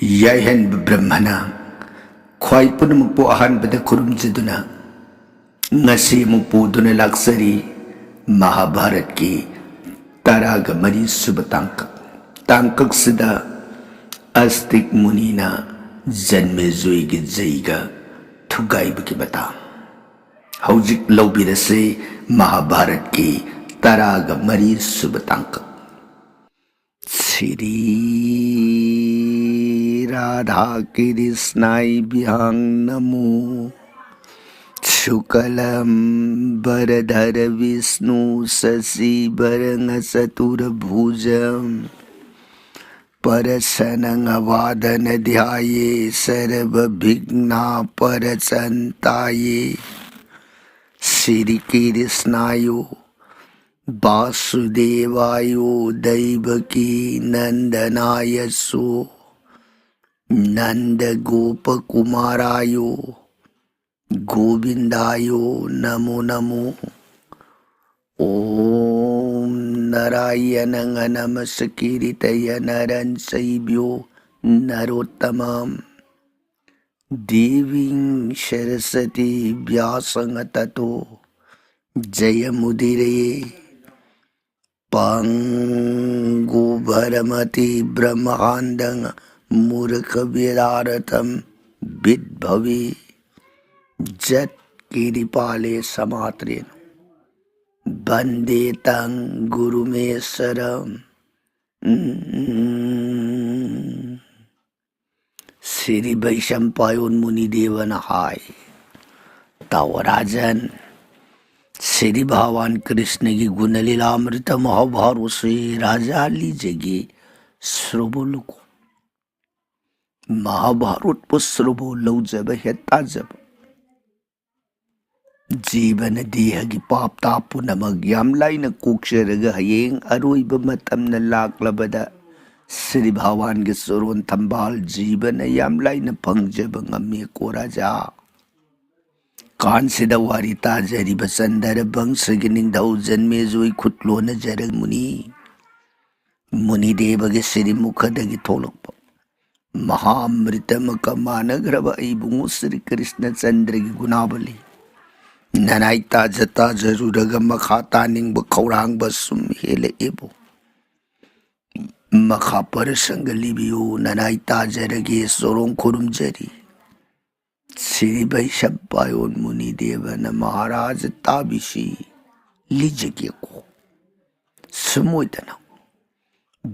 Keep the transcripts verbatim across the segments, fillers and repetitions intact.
ꯌꯥꯏꯍꯟꯕ ꯕ꯭ꯔꯍꯃꯅ ꯈ꯭ꯋꯥꯏ ꯄꯨꯝꯅꯃꯛꯄꯨ ꯑꯍꯥꯟꯕꯗ ꯈꯨꯔꯨꯝꯖꯗꯨꯅ, ꯉꯁꯤ ꯑꯃꯨꯛ ꯄꯨꯗꯨꯅ ꯂꯥꯛꯆꯔꯤ ꯃꯍꯥꯚꯥꯔꯠꯀꯤ ꯇꯔꯥꯒ ꯃꯔꯤ ꯁꯨꯕ ꯇꯥꯡꯀꯛ꯫ ꯇꯥꯡꯀꯛꯁꯤꯗ ꯑꯁꯇꯤꯛ ꯃꯨꯅꯤꯅ ꯖꯟꯃꯦꯖꯣꯏꯒꯤ ꯖꯩꯒ ꯊꯨꯒꯥꯏꯕꯒꯤ ꯃꯇꯥꯡ꯫ ꯍꯧꯖꯤꯛ ꯂꯧꯕꯤꯔꯁꯤ ꯃꯍꯥꯚꯥꯔꯠꯀꯤ ꯇꯔꯥꯒ ꯃꯔꯤ ꯁꯨꯕ ꯇꯥꯡꯀꯛ꯫ श्रीराधाकृष्णाभ्यां नमो। शुक्लं वरधर विष्णु शशिवर्णचतुर्भुजम्। प्रसन्नं अवादन ध्याये सर्वविघ्ना परचन्ताये। श्रीकृष्णायो वासुदेवायो दैवकी नन्दनाय सो नन्दगोपकुमारायो गोविन्दायो नमो नमो। ॐ नारायणं नमस्कृत्य नरं चैव नरोत्तमम्। देवीं सरस्वतीं व्यासं ततो जयमुदीरये। पङ्गुभ्रमति ब्रह्माण्डं मूर्खं वेदार्थं विद्भवे। जत्कृपाले समात्रेण वन्दे तं गुरुमीश्वरम्। श्री वैशम्पायन मुनिदेवना हाय, ताओ राजन, श्री भगवान कृष्ण की गुण लीलामृत महाभारत से राजा लीजिए श्रवण को। महाभारत पर श्रवण ꯂꯧꯖꯕ ꯍꯦꯛ ꯇꯥꯖꯕ꯫ ꯖꯤꯕꯅ ꯗꯦꯍꯒꯤ ꯄꯥꯞ ꯇꯥ ꯄꯨꯝꯅꯃꯛ ꯌꯥꯝ ꯂꯥꯏꯅ ꯀꯣꯛꯆꯔꯒ ꯍꯌꯦꯡ ꯑꯔꯣꯏꯕ ꯃꯇꯝꯅ ꯂꯥꯛꯂꯕꯗ ꯁ꯭ꯔꯤ ꯚꯒꯋꯥꯟꯒꯤ ꯆꯔꯣꯟ ꯊꯝꯕꯥꯜ ꯖꯤꯕꯅ ꯌꯥꯝ ꯂꯥꯏꯅ ꯐꯪꯖꯕ ꯉꯝꯃꯤ ꯀꯣ ꯔꯥꯖꯥ꯫ ꯀꯥꯟꯁꯤꯗ ꯋꯥꯔꯤ ꯇꯥꯖꯔꯤꯕ ꯆꯟꯗ꯭ꯔ ꯕꯪꯁꯒꯤ ꯅꯤꯡꯊꯧ ꯖꯟꯃꯦꯖꯣꯏ ꯈꯨꯠꯂꯣꯟꯅ ꯖꯔꯒ ꯃꯨꯅꯤ, ꯃꯨꯅꯤꯗꯦꯕꯒꯤ ꯁ꯭ꯔꯤ ꯃꯨꯈꯗꯒꯤ ꯊꯣꯛꯂꯛꯄ ꯃꯍꯥ ꯑꯃ꯭ꯔꯤꯇꯃꯛꯀ ꯃꯥꯟꯅꯈ꯭ꯔꯕ ꯏꯕꯨꯡꯉꯣ ꯁ꯭ꯔꯤ ꯀ꯭ꯔꯤꯁꯅ ꯆꯟꯗ꯭ꯔꯒꯤ ꯒꯨꯅꯥꯕꯂꯤ ꯅꯅꯥꯏ ꯇꯥꯖ ꯇꯥꯖꯔꯨꯔꯒ ꯃꯈꯥ ꯇꯥꯅꯤꯡꯕ ꯈꯧꯔꯥꯡꯕ ꯁꯨꯝ ꯍꯦꯜꯂꯛꯑꯦꯕꯨ꯫ ꯃꯈꯥ ꯄꯔꯁꯪꯒ ꯂꯤꯕꯤꯌꯨ, ꯅꯅꯥꯏ ꯇꯥꯖꯔꯒꯦ, ꯆꯣꯔꯣꯡ ꯈꯨꯔꯨꯝꯖꯔꯤ꯫ ꯁ꯭ꯔꯤ ꯕꯩꯁꯝ ꯄꯥꯌꯣꯟ ꯃꯨꯅꯤ ꯗꯦꯕꯅ ꯃꯍꯥꯔꯥꯖ ꯇꯥꯕꯤꯁꯤ ꯂꯤꯖꯒꯦꯀꯣ꯫ ꯁꯨꯝ ꯑꯣꯏꯗꯅ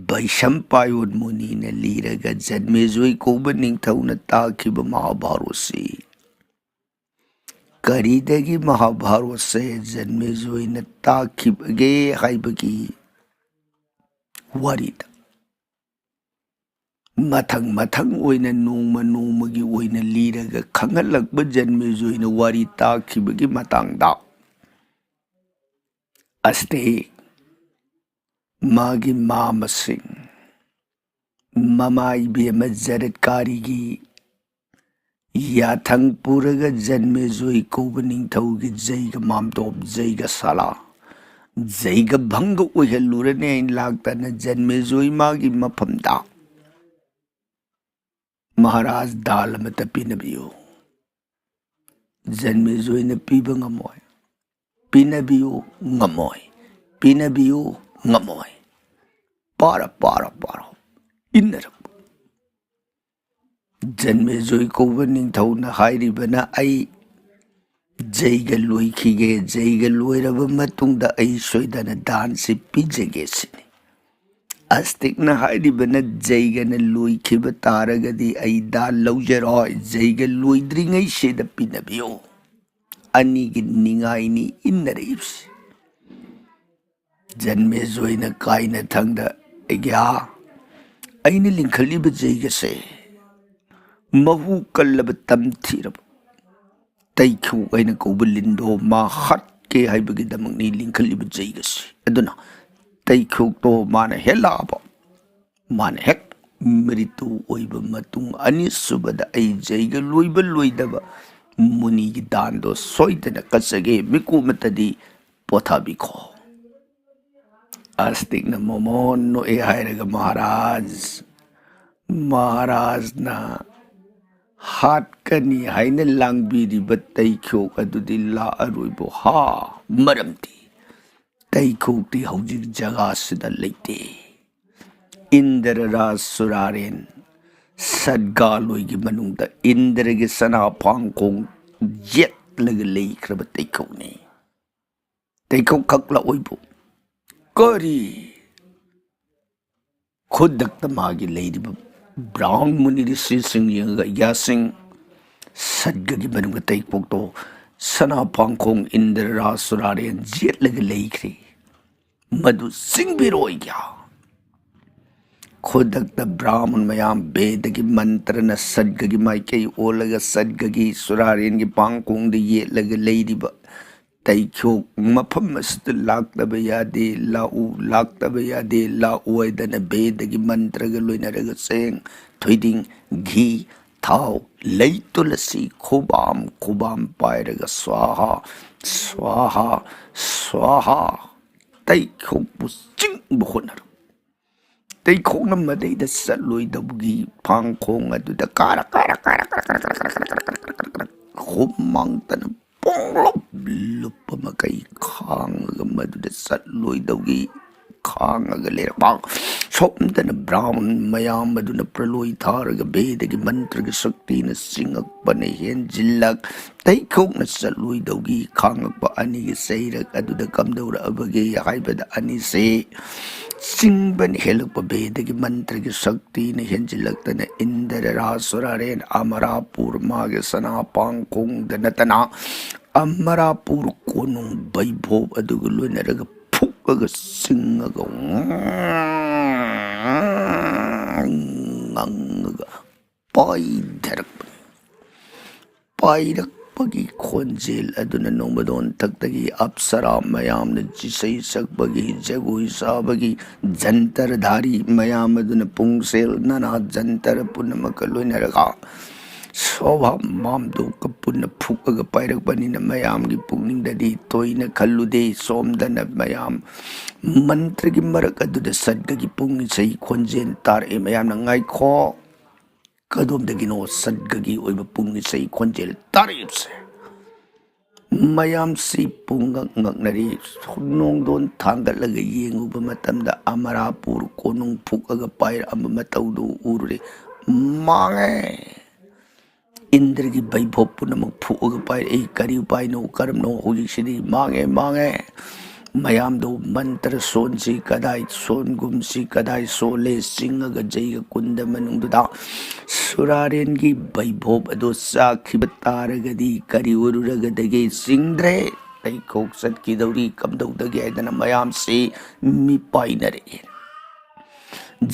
ꯕꯩꯁꯝ ꯄꯥꯌꯣꯟ ꯃꯨꯅꯤꯅ ꯂꯤꯔꯒ ꯖꯟꯃꯦꯖꯣꯏ ꯀꯧꯕ ꯅꯤꯡꯊꯧꯅ ꯇꯥꯈꯤꯕ ꯃꯍꯥꯚꯥꯔꯣꯠꯁꯤ ꯀꯔꯤꯗꯒꯤ ꯃꯍꯥꯚꯥꯔꯣꯠꯁꯦ ꯖꯟꯃꯦꯖꯣꯏꯅ ꯇꯥꯈꯤꯕꯒꯦ ꯍꯥꯏꯕꯒꯤ ꯋꯥꯔꯤꯗ ꯃꯊꯪ ꯃꯊꯪ ꯑꯣꯏꯅ ꯅꯣꯡꯃ ꯅꯣꯡꯃꯒꯤ ꯑꯣꯏꯅ ꯂꯤꯔꯒ ꯈꯪꯍꯜꯂꯛꯄ ꯖꯟꯃꯦꯖꯣꯏꯅ ꯋꯥꯔꯤ ꯇꯥꯈꯤꯕꯒꯤ ꯃꯇꯥꯡꯗ꯫ ꯑꯁꯇꯤ ꯃꯥꯒꯤ ꯃꯥꯃꯁꯤꯡ, ꯃꯃꯥ ꯏꯕꯦꯝꯃ ꯖꯔꯠꯀꯥꯔꯤꯒꯤ ꯌꯥꯊꯪ ꯄꯨꯔꯒ ꯖꯟꯃꯦꯖꯣꯏ ꯀꯧꯕ ꯅꯤꯡꯊꯧꯒꯤ ꯖꯩꯒ ꯃꯥꯝꯇꯣꯞ, ꯖꯩꯒ ꯁꯥꯂꯥ, ꯖꯩꯒ ꯚꯪꯒ ꯑꯣꯏꯍꯜꯂꯨꯔꯅꯤ ꯍꯥꯏꯅ ꯂꯥꯛꯇꯅ ꯖꯟꯃꯦꯖꯣꯏ ꯃꯥꯒꯤ ꯃꯐꯝꯗ ꯃꯍꯥꯔꯥꯖ ꯗꯥꯜ ꯑꯃꯇ ꯄꯤꯅꯕꯤꯌꯨ꯫ ꯖꯟꯃꯦꯖꯣꯏꯅ ꯄꯤꯕ ꯉꯝꯃꯣꯏ꯫ ꯄꯤꯅꯕꯤꯌꯨ ꯉꯝꯃꯣꯏ꯫ ꯄꯤꯅꯕꯤꯌꯨ ꯉꯝꯃꯣꯏ꯫ ꯄꯥꯔ ꯄꯥꯔ ꯄꯥꯔ ꯏꯟꯅꯔꯛꯄ꯫ ꯖꯟꯃꯦꯖꯣꯏ ꯀꯧꯕ ꯅꯤꯡꯊꯧꯅ ꯍꯥꯏꯔꯤꯕꯅ, "ꯑꯩ ꯖꯩꯒ ꯂꯣꯏꯈꯤꯒꯦ, ꯖꯩꯒ ꯂꯣꯏꯔꯕ ꯃꯇꯨꯡꯗ ꯑꯩ ꯁꯣꯏꯗꯅ ꯗꯥꯟꯁꯤ ꯄꯤꯖꯒꯦ" ꯁꯤꯅꯤ꯫ ꯑꯁꯇꯤꯛꯅ ꯍꯥꯏꯔꯤꯕꯅ, "ꯖꯩꯒꯅ ꯂꯣꯏꯈꯤꯕ ꯇꯥꯔꯒꯗꯤ ꯑꯩ ꯗꯥꯟ ꯂꯧꯖꯔꯣꯏ, ꯖꯩꯒ ꯂꯣꯏꯗ꯭ꯔꯤꯉꯩꯁꯤꯗ ꯄꯤꯅꯕꯤꯌꯨ"꯫ ꯑꯅꯤꯒꯤ ꯅꯤꯡꯉꯥꯏꯅꯤ ꯏꯟꯅꯔꯛꯏꯕꯁꯤ꯫ ꯖꯟꯃꯦꯖꯣꯏꯅ ꯀꯥꯏꯅꯊꯪꯗ, "ꯑꯩꯒ꯭ꯌꯥ, ꯑꯩꯅ ꯂꯤꯡꯈꯠꯂꯤꯕ ꯖꯩꯒꯁꯦ ꯃꯍꯨ ꯀꯜꯂꯕ, ꯇꯝꯊꯤꯔꯕ ꯇꯩꯈꯨ ꯑꯩꯅ ꯀꯧꯕ ꯂꯤꯟꯗꯣ ꯃꯥ ꯍꯥꯠꯀꯦ ꯍꯥꯏꯕꯒꯤꯗꯃꯛꯅꯤ ꯂꯤꯡꯈꯠꯂꯤꯕ ꯖꯩꯒꯁꯦ꯫ ꯑꯗꯨꯅ ꯇꯩꯈꯨꯛꯇꯣ ꯃꯥꯅ ꯍꯦꯛ ꯂꯥꯛꯑꯕ, ꯃꯥꯅ ꯍꯦꯛ ꯃ꯭ꯔꯤꯇꯨ ꯑꯣꯏꯕ ꯃꯇꯨꯡ ꯑꯅꯤꯁꯨꯕꯗ ꯑꯩ ꯖꯩꯒ ꯂꯣꯏꯕ ꯂꯣꯏꯗꯕ ꯃꯨꯅꯤꯒꯤ ꯗꯥꯟꯗꯣ ꯁꯣꯏꯗꯅ ꯀꯠꯆꯒꯦ, ꯃꯤꯀꯨꯞ ꯑꯃꯇꯗꯤ ꯄꯣꯊꯥꯕꯤꯈꯣ"꯫ ꯑꯁꯇꯤꯛꯅ ꯃꯣꯃꯣꯟ ꯅꯣꯛꯑꯦ ꯍꯥꯏꯔꯒ ꯃꯍꯥꯔꯥꯖ ꯃꯍꯥꯔꯥꯖꯅ ꯍꯥꯠꯀꯅꯤ ꯍꯥꯏꯅ ꯂꯥꯡꯕꯤꯔꯤꯕ ꯇꯩꯈꯣꯛ ꯑꯗꯨꯗꯤ ꯂꯥꯛꯑꯔꯣꯏꯕꯣ ꯍꯥ? ꯃꯔꯝꯗꯤ ꯇꯩꯈꯣꯛꯇꯤ ꯍꯧꯖꯤꯛ ꯖꯒꯥꯁꯤꯗ ꯂꯩꯇꯦ꯫ ꯏꯟꯗ꯭ꯔ ꯔꯥꯖ ꯁꯨꯔꯥꯔꯦꯟ ꯁꯠꯒꯥꯂꯣꯏꯒꯤ ꯃꯅꯨꯡꯗ ꯏꯟꯗ꯭ꯔꯒꯤ ꯁꯅꯥ ꯐꯥꯡꯈꯣꯡ ꯌꯦꯠꯂꯒ ꯂꯩꯈ꯭ꯔꯕ ꯇꯩꯈꯣꯛꯅꯤ꯫ ꯇꯩꯈꯣꯛ ꯈꯛ ꯂꯥꯛꯑꯣꯏꯕꯨ ꯀꯔꯤ? ꯈꯨꯗꯛꯇ ꯃꯥꯒꯤ ꯂꯩꯔꯤꯕ ꯕ꯭ꯔꯥꯍ꯭ꯃ ꯃꯨꯅꯤ ꯔꯤꯁꯤꯁꯤꯡ ꯌꯦꯡꯉꯒ ꯌꯥꯁꯤꯡ ꯁꯠꯒꯒꯤ ꯃꯅꯨꯡꯗ ꯇꯩꯈꯣꯛꯇꯣ ꯁꯅꯥ ꯐꯥꯡꯈꯣꯡ ꯏꯟꯗ꯭ꯔ ꯔꯥꯖ ꯁꯨꯔꯥꯔꯦꯟ ꯌꯦꯠꯂꯒ ꯂꯩꯈ꯭ꯔꯦ꯫ ꯃꯗꯨ ꯆꯤꯡꯕꯤꯔꯣꯏꯒ꯭ꯌꯥ꯫ ꯈꯨꯗꯛꯇ ꯕ꯭ꯔꯥꯍ꯭ꯃꯟ ꯃꯌꯥꯝ ꯕꯦꯗꯒꯤ ꯃꯟꯇ꯭ꯔꯅ ꯁꯠꯒꯒꯤ ꯃꯥꯏꯀꯩ ꯑꯣꯜꯂꯒ ꯁꯠꯒꯒꯤ ꯁꯨꯔꯥꯔꯦꯟꯒꯤ ꯄꯥꯡꯈꯣꯡꯗ ꯌꯦꯠꯂꯒ ꯂꯩꯔꯤꯕ ꯇꯩꯈꯣꯛ ꯃꯐꯝ ꯑꯁꯤꯗ ꯂꯥꯛꯇꯕ ꯌꯥꯗꯦ, ꯂꯥꯛꯎ, ꯂꯥꯛꯇꯕ ꯌꯥꯗꯦ, ꯂꯥꯛꯎ ꯍꯥꯏꯗꯅ ꯕꯦꯗꯒꯤ ꯃꯟꯇ꯭ꯔꯒ ꯂꯣꯏꯅꯔꯒ ꯆꯦꯡ, ꯊꯣꯏꯗꯤꯡ, ꯘꯤ, ꯊꯥꯎ, ꯂꯩ ꯇꯨꯂꯁꯤ ꯈꯨꯕꯥꯝ ꯈꯨꯕꯥꯝ ꯄꯥꯏꯔꯒ ꯁ꯭ꯋꯥꯍꯥ, ꯁ꯭ꯋꯥꯍꯥ, ꯁ꯭ꯋꯥꯍꯥ ꯇꯩꯈꯣꯛꯄꯨ ꯆꯤꯡꯕ ꯍꯣꯠꯅꯔꯝꯃꯤ꯫ ꯇꯩꯈꯣꯛꯅ ꯃꯗꯩꯗ ꯆꯠꯂꯣꯏꯗꯧꯕꯒꯤ ꯐꯥꯡꯈꯣꯡ ꯑꯗꯨꯗ car car car car car car car car car car car ꯍꯨꯃꯥꯡꯇꯅ ꯄꯣꯡꯂꯨꯞ ꯂꯨꯞꯄ ꯃꯈꯩ ꯈꯥꯡꯉꯒ ꯃꯗꯨꯗ ꯆꯠꯂꯣꯏꯗꯧꯒꯤ ꯈꯥꯡꯉꯒ ꯂꯩꯔꯛꯄ꯫ ꯁꯣꯝꯗꯅ ꯕ꯭ꯔꯥꯍ꯭ꯃꯟ ꯃꯌꯥꯝ ꯑꯗꯨꯅ ꯄ꯭ꯔꯂꯣꯏ ꯊꯥꯔꯒ ꯕꯦꯗꯒꯤ ꯃꯟꯇ꯭ꯔꯒꯤ ꯁꯛꯇꯤꯅ ꯆꯤꯡꯉꯛꯄꯅ ꯍꯦꯟꯖꯤꯜꯂꯛ ꯇꯩꯈꯣꯛꯅ ꯆꯠꯂꯣꯏꯗꯧꯒꯤ ꯈꯥꯡꯉꯛꯄ ꯑꯅꯤꯒꯤ ꯆꯩꯔꯛ ꯑꯗꯨꯗ ꯀꯝꯗꯧꯔꯛꯑꯕꯒꯦ ꯍꯥꯏꯕꯗ ꯑꯅꯤꯁꯦ ꯆꯤꯡꯕꯅ ꯍꯦꯜꯂꯛꯄ ꯕꯦꯗꯒꯤ ꯃꯟꯇ꯭ꯔꯒꯤ ꯁꯛꯇꯤꯅ ꯍꯦꯟꯖꯤꯜꯂꯛꯇꯅ ꯏꯟꯗ꯭ꯔ ꯔꯥꯖ ꯁꯨꯔꯥꯔꯦꯟ ꯑꯃꯔꯥꯄꯨꯔ ꯃꯥꯒꯤ ꯁꯅꯥ ꯄꯥꯡꯈꯣꯡꯗ ꯅꯠꯇꯅ ꯑꯃꯔꯥꯄꯨꯔ ꯀꯣꯅꯨꯡ ꯕꯩꯚꯣꯞ ꯑꯗꯨꯒ ꯂꯣꯏꯅꯔꯒ ꯐꯨꯛꯑꯒ ꯆꯤꯡꯉꯒ ꯉꯪꯉꯒ ꯄꯥꯏꯊꯔꯛꯄꯅꯤ꯫ ꯄꯥꯏꯔꯛꯄꯒꯤ ꯈꯣꯟꯖꯦꯜ ꯑꯗꯨꯅ ꯅꯣꯡꯃꯗꯣꯟ ꯊꯛꯇꯒꯤ ꯑꯞꯁꯔꯥ ꯃꯌꯥꯝꯅ ꯏꯁꯩ ꯁꯛꯄꯒꯤ, ꯖꯒꯣꯏ ꯁꯥꯕꯒꯤ, ꯖꯟꯇꯔꯙꯥꯔꯤ ꯃꯌꯥꯝ ꯑꯗꯨꯅ ꯄꯨꯡꯁꯦꯜ ꯅꯥꯅꯥ ꯖꯟꯇꯔ ꯄꯨꯝꯅꯃꯛꯀ ꯂꯣꯏꯅꯔꯒ ꯁꯣꯚꯥ ꯃꯥꯝꯗꯣꯞꯀ ꯄꯨꯟꯅ ꯐꯨꯛꯑꯒ ꯄꯥꯏꯔꯛꯄꯅꯤꯅ ꯃꯌꯥꯝꯒꯤ ꯄꯨꯛꯅꯤꯡꯗꯗꯤ ꯇꯣꯏꯅ ꯈꯜꯂꯨꯗꯦ꯫ ꯁꯣꯝꯗꯅ ꯃꯌꯥꯝ ꯃꯟꯇ꯭ꯔꯒꯤ ꯃꯔꯛ ꯑꯗꯨꯗ ꯁꯠꯒꯒꯤ ꯄꯨꯡ ꯏꯁꯩ ꯈꯣꯟꯖꯦꯜ ꯇꯥꯔꯛꯑꯦ꯫ ꯃꯌꯥꯝꯅ, "ꯉꯥꯏꯈꯣ, ꯀꯗꯣꯝꯗꯒꯤꯅꯣ ꯁꯠꯒꯒꯤ ꯑꯣꯏꯕ ꯄꯨꯡ ꯏꯁꯩ ꯈꯣꯟꯖꯦꯜ ꯇꯥꯔꯛꯏꯕꯁꯦ?" ꯃꯌꯥꯝꯁꯤ ꯄꯨꯡꯉꯛ ꯉꯛꯅꯔꯤ꯫ ꯅꯣꯡꯗꯣꯟ ꯊꯥꯡꯒꯠꯂꯒ ꯌꯦꯡꯉꯨꯕ ꯃꯇꯝꯗ ꯑꯃꯔꯥꯄꯨꯔ ꯀꯣꯅꯨꯡ ꯐꯨꯛꯑꯒ ꯄꯥꯏꯔꯛꯑꯝꯕ ꯃꯇꯧꯗꯨ ꯎꯔꯨꯔꯦ꯫ ꯃꯥꯡꯉꯦ! ꯏꯟꯗ꯭ꯔꯒꯤ ꯕꯩꯚꯣꯞ ꯄꯨꯝꯅꯃꯛ ꯐꯨꯛꯑꯒ ꯄꯥꯏꯔꯛꯏ꯫ ꯀꯔꯤ ꯎꯄꯥꯏꯅꯣ? ꯀꯔꯝꯅꯣ? ꯍꯧꯖꯤꯛꯁꯤꯗꯤ ꯃꯥꯡꯉꯦ, ꯃꯥꯡꯉꯦ꯫ ꯃꯌꯥꯝꯗꯣ ꯃꯟꯇ꯭ꯔ ꯁꯣꯟꯁꯤ, ꯀꯗꯥꯏ ꯁꯣꯟꯒꯨꯝꯁꯤ, ꯀꯗꯥꯏ ꯁꯣꯜꯂꯦ? ꯆꯤꯡꯉꯒ ꯖꯩꯒ ꯀꯨꯟꯗ ꯃꯅꯨꯡꯗꯨꯗ ꯁꯨꯔꯥꯔꯦꯟꯒꯤ ꯕꯩꯚꯣꯞ ꯑꯗꯣ ꯆꯥꯛꯈꯤꯕ ꯇꯥꯔꯒꯗꯤ ꯀꯔꯤ ꯑꯣꯏꯔꯨꯔꯒꯗꯒꯦ? ꯆꯤꯡꯗ꯭ꯔꯦ꯫ ꯂꯩꯈꯣꯛ ꯆꯠꯈꯤꯗꯧꯔꯤ, ꯀꯝꯗꯧꯗꯒꯦ ꯍꯥꯏꯗꯅ ꯃꯌꯥꯝꯁꯤ ꯃꯤ ꯄꯥꯏꯅꯔꯛꯏ꯫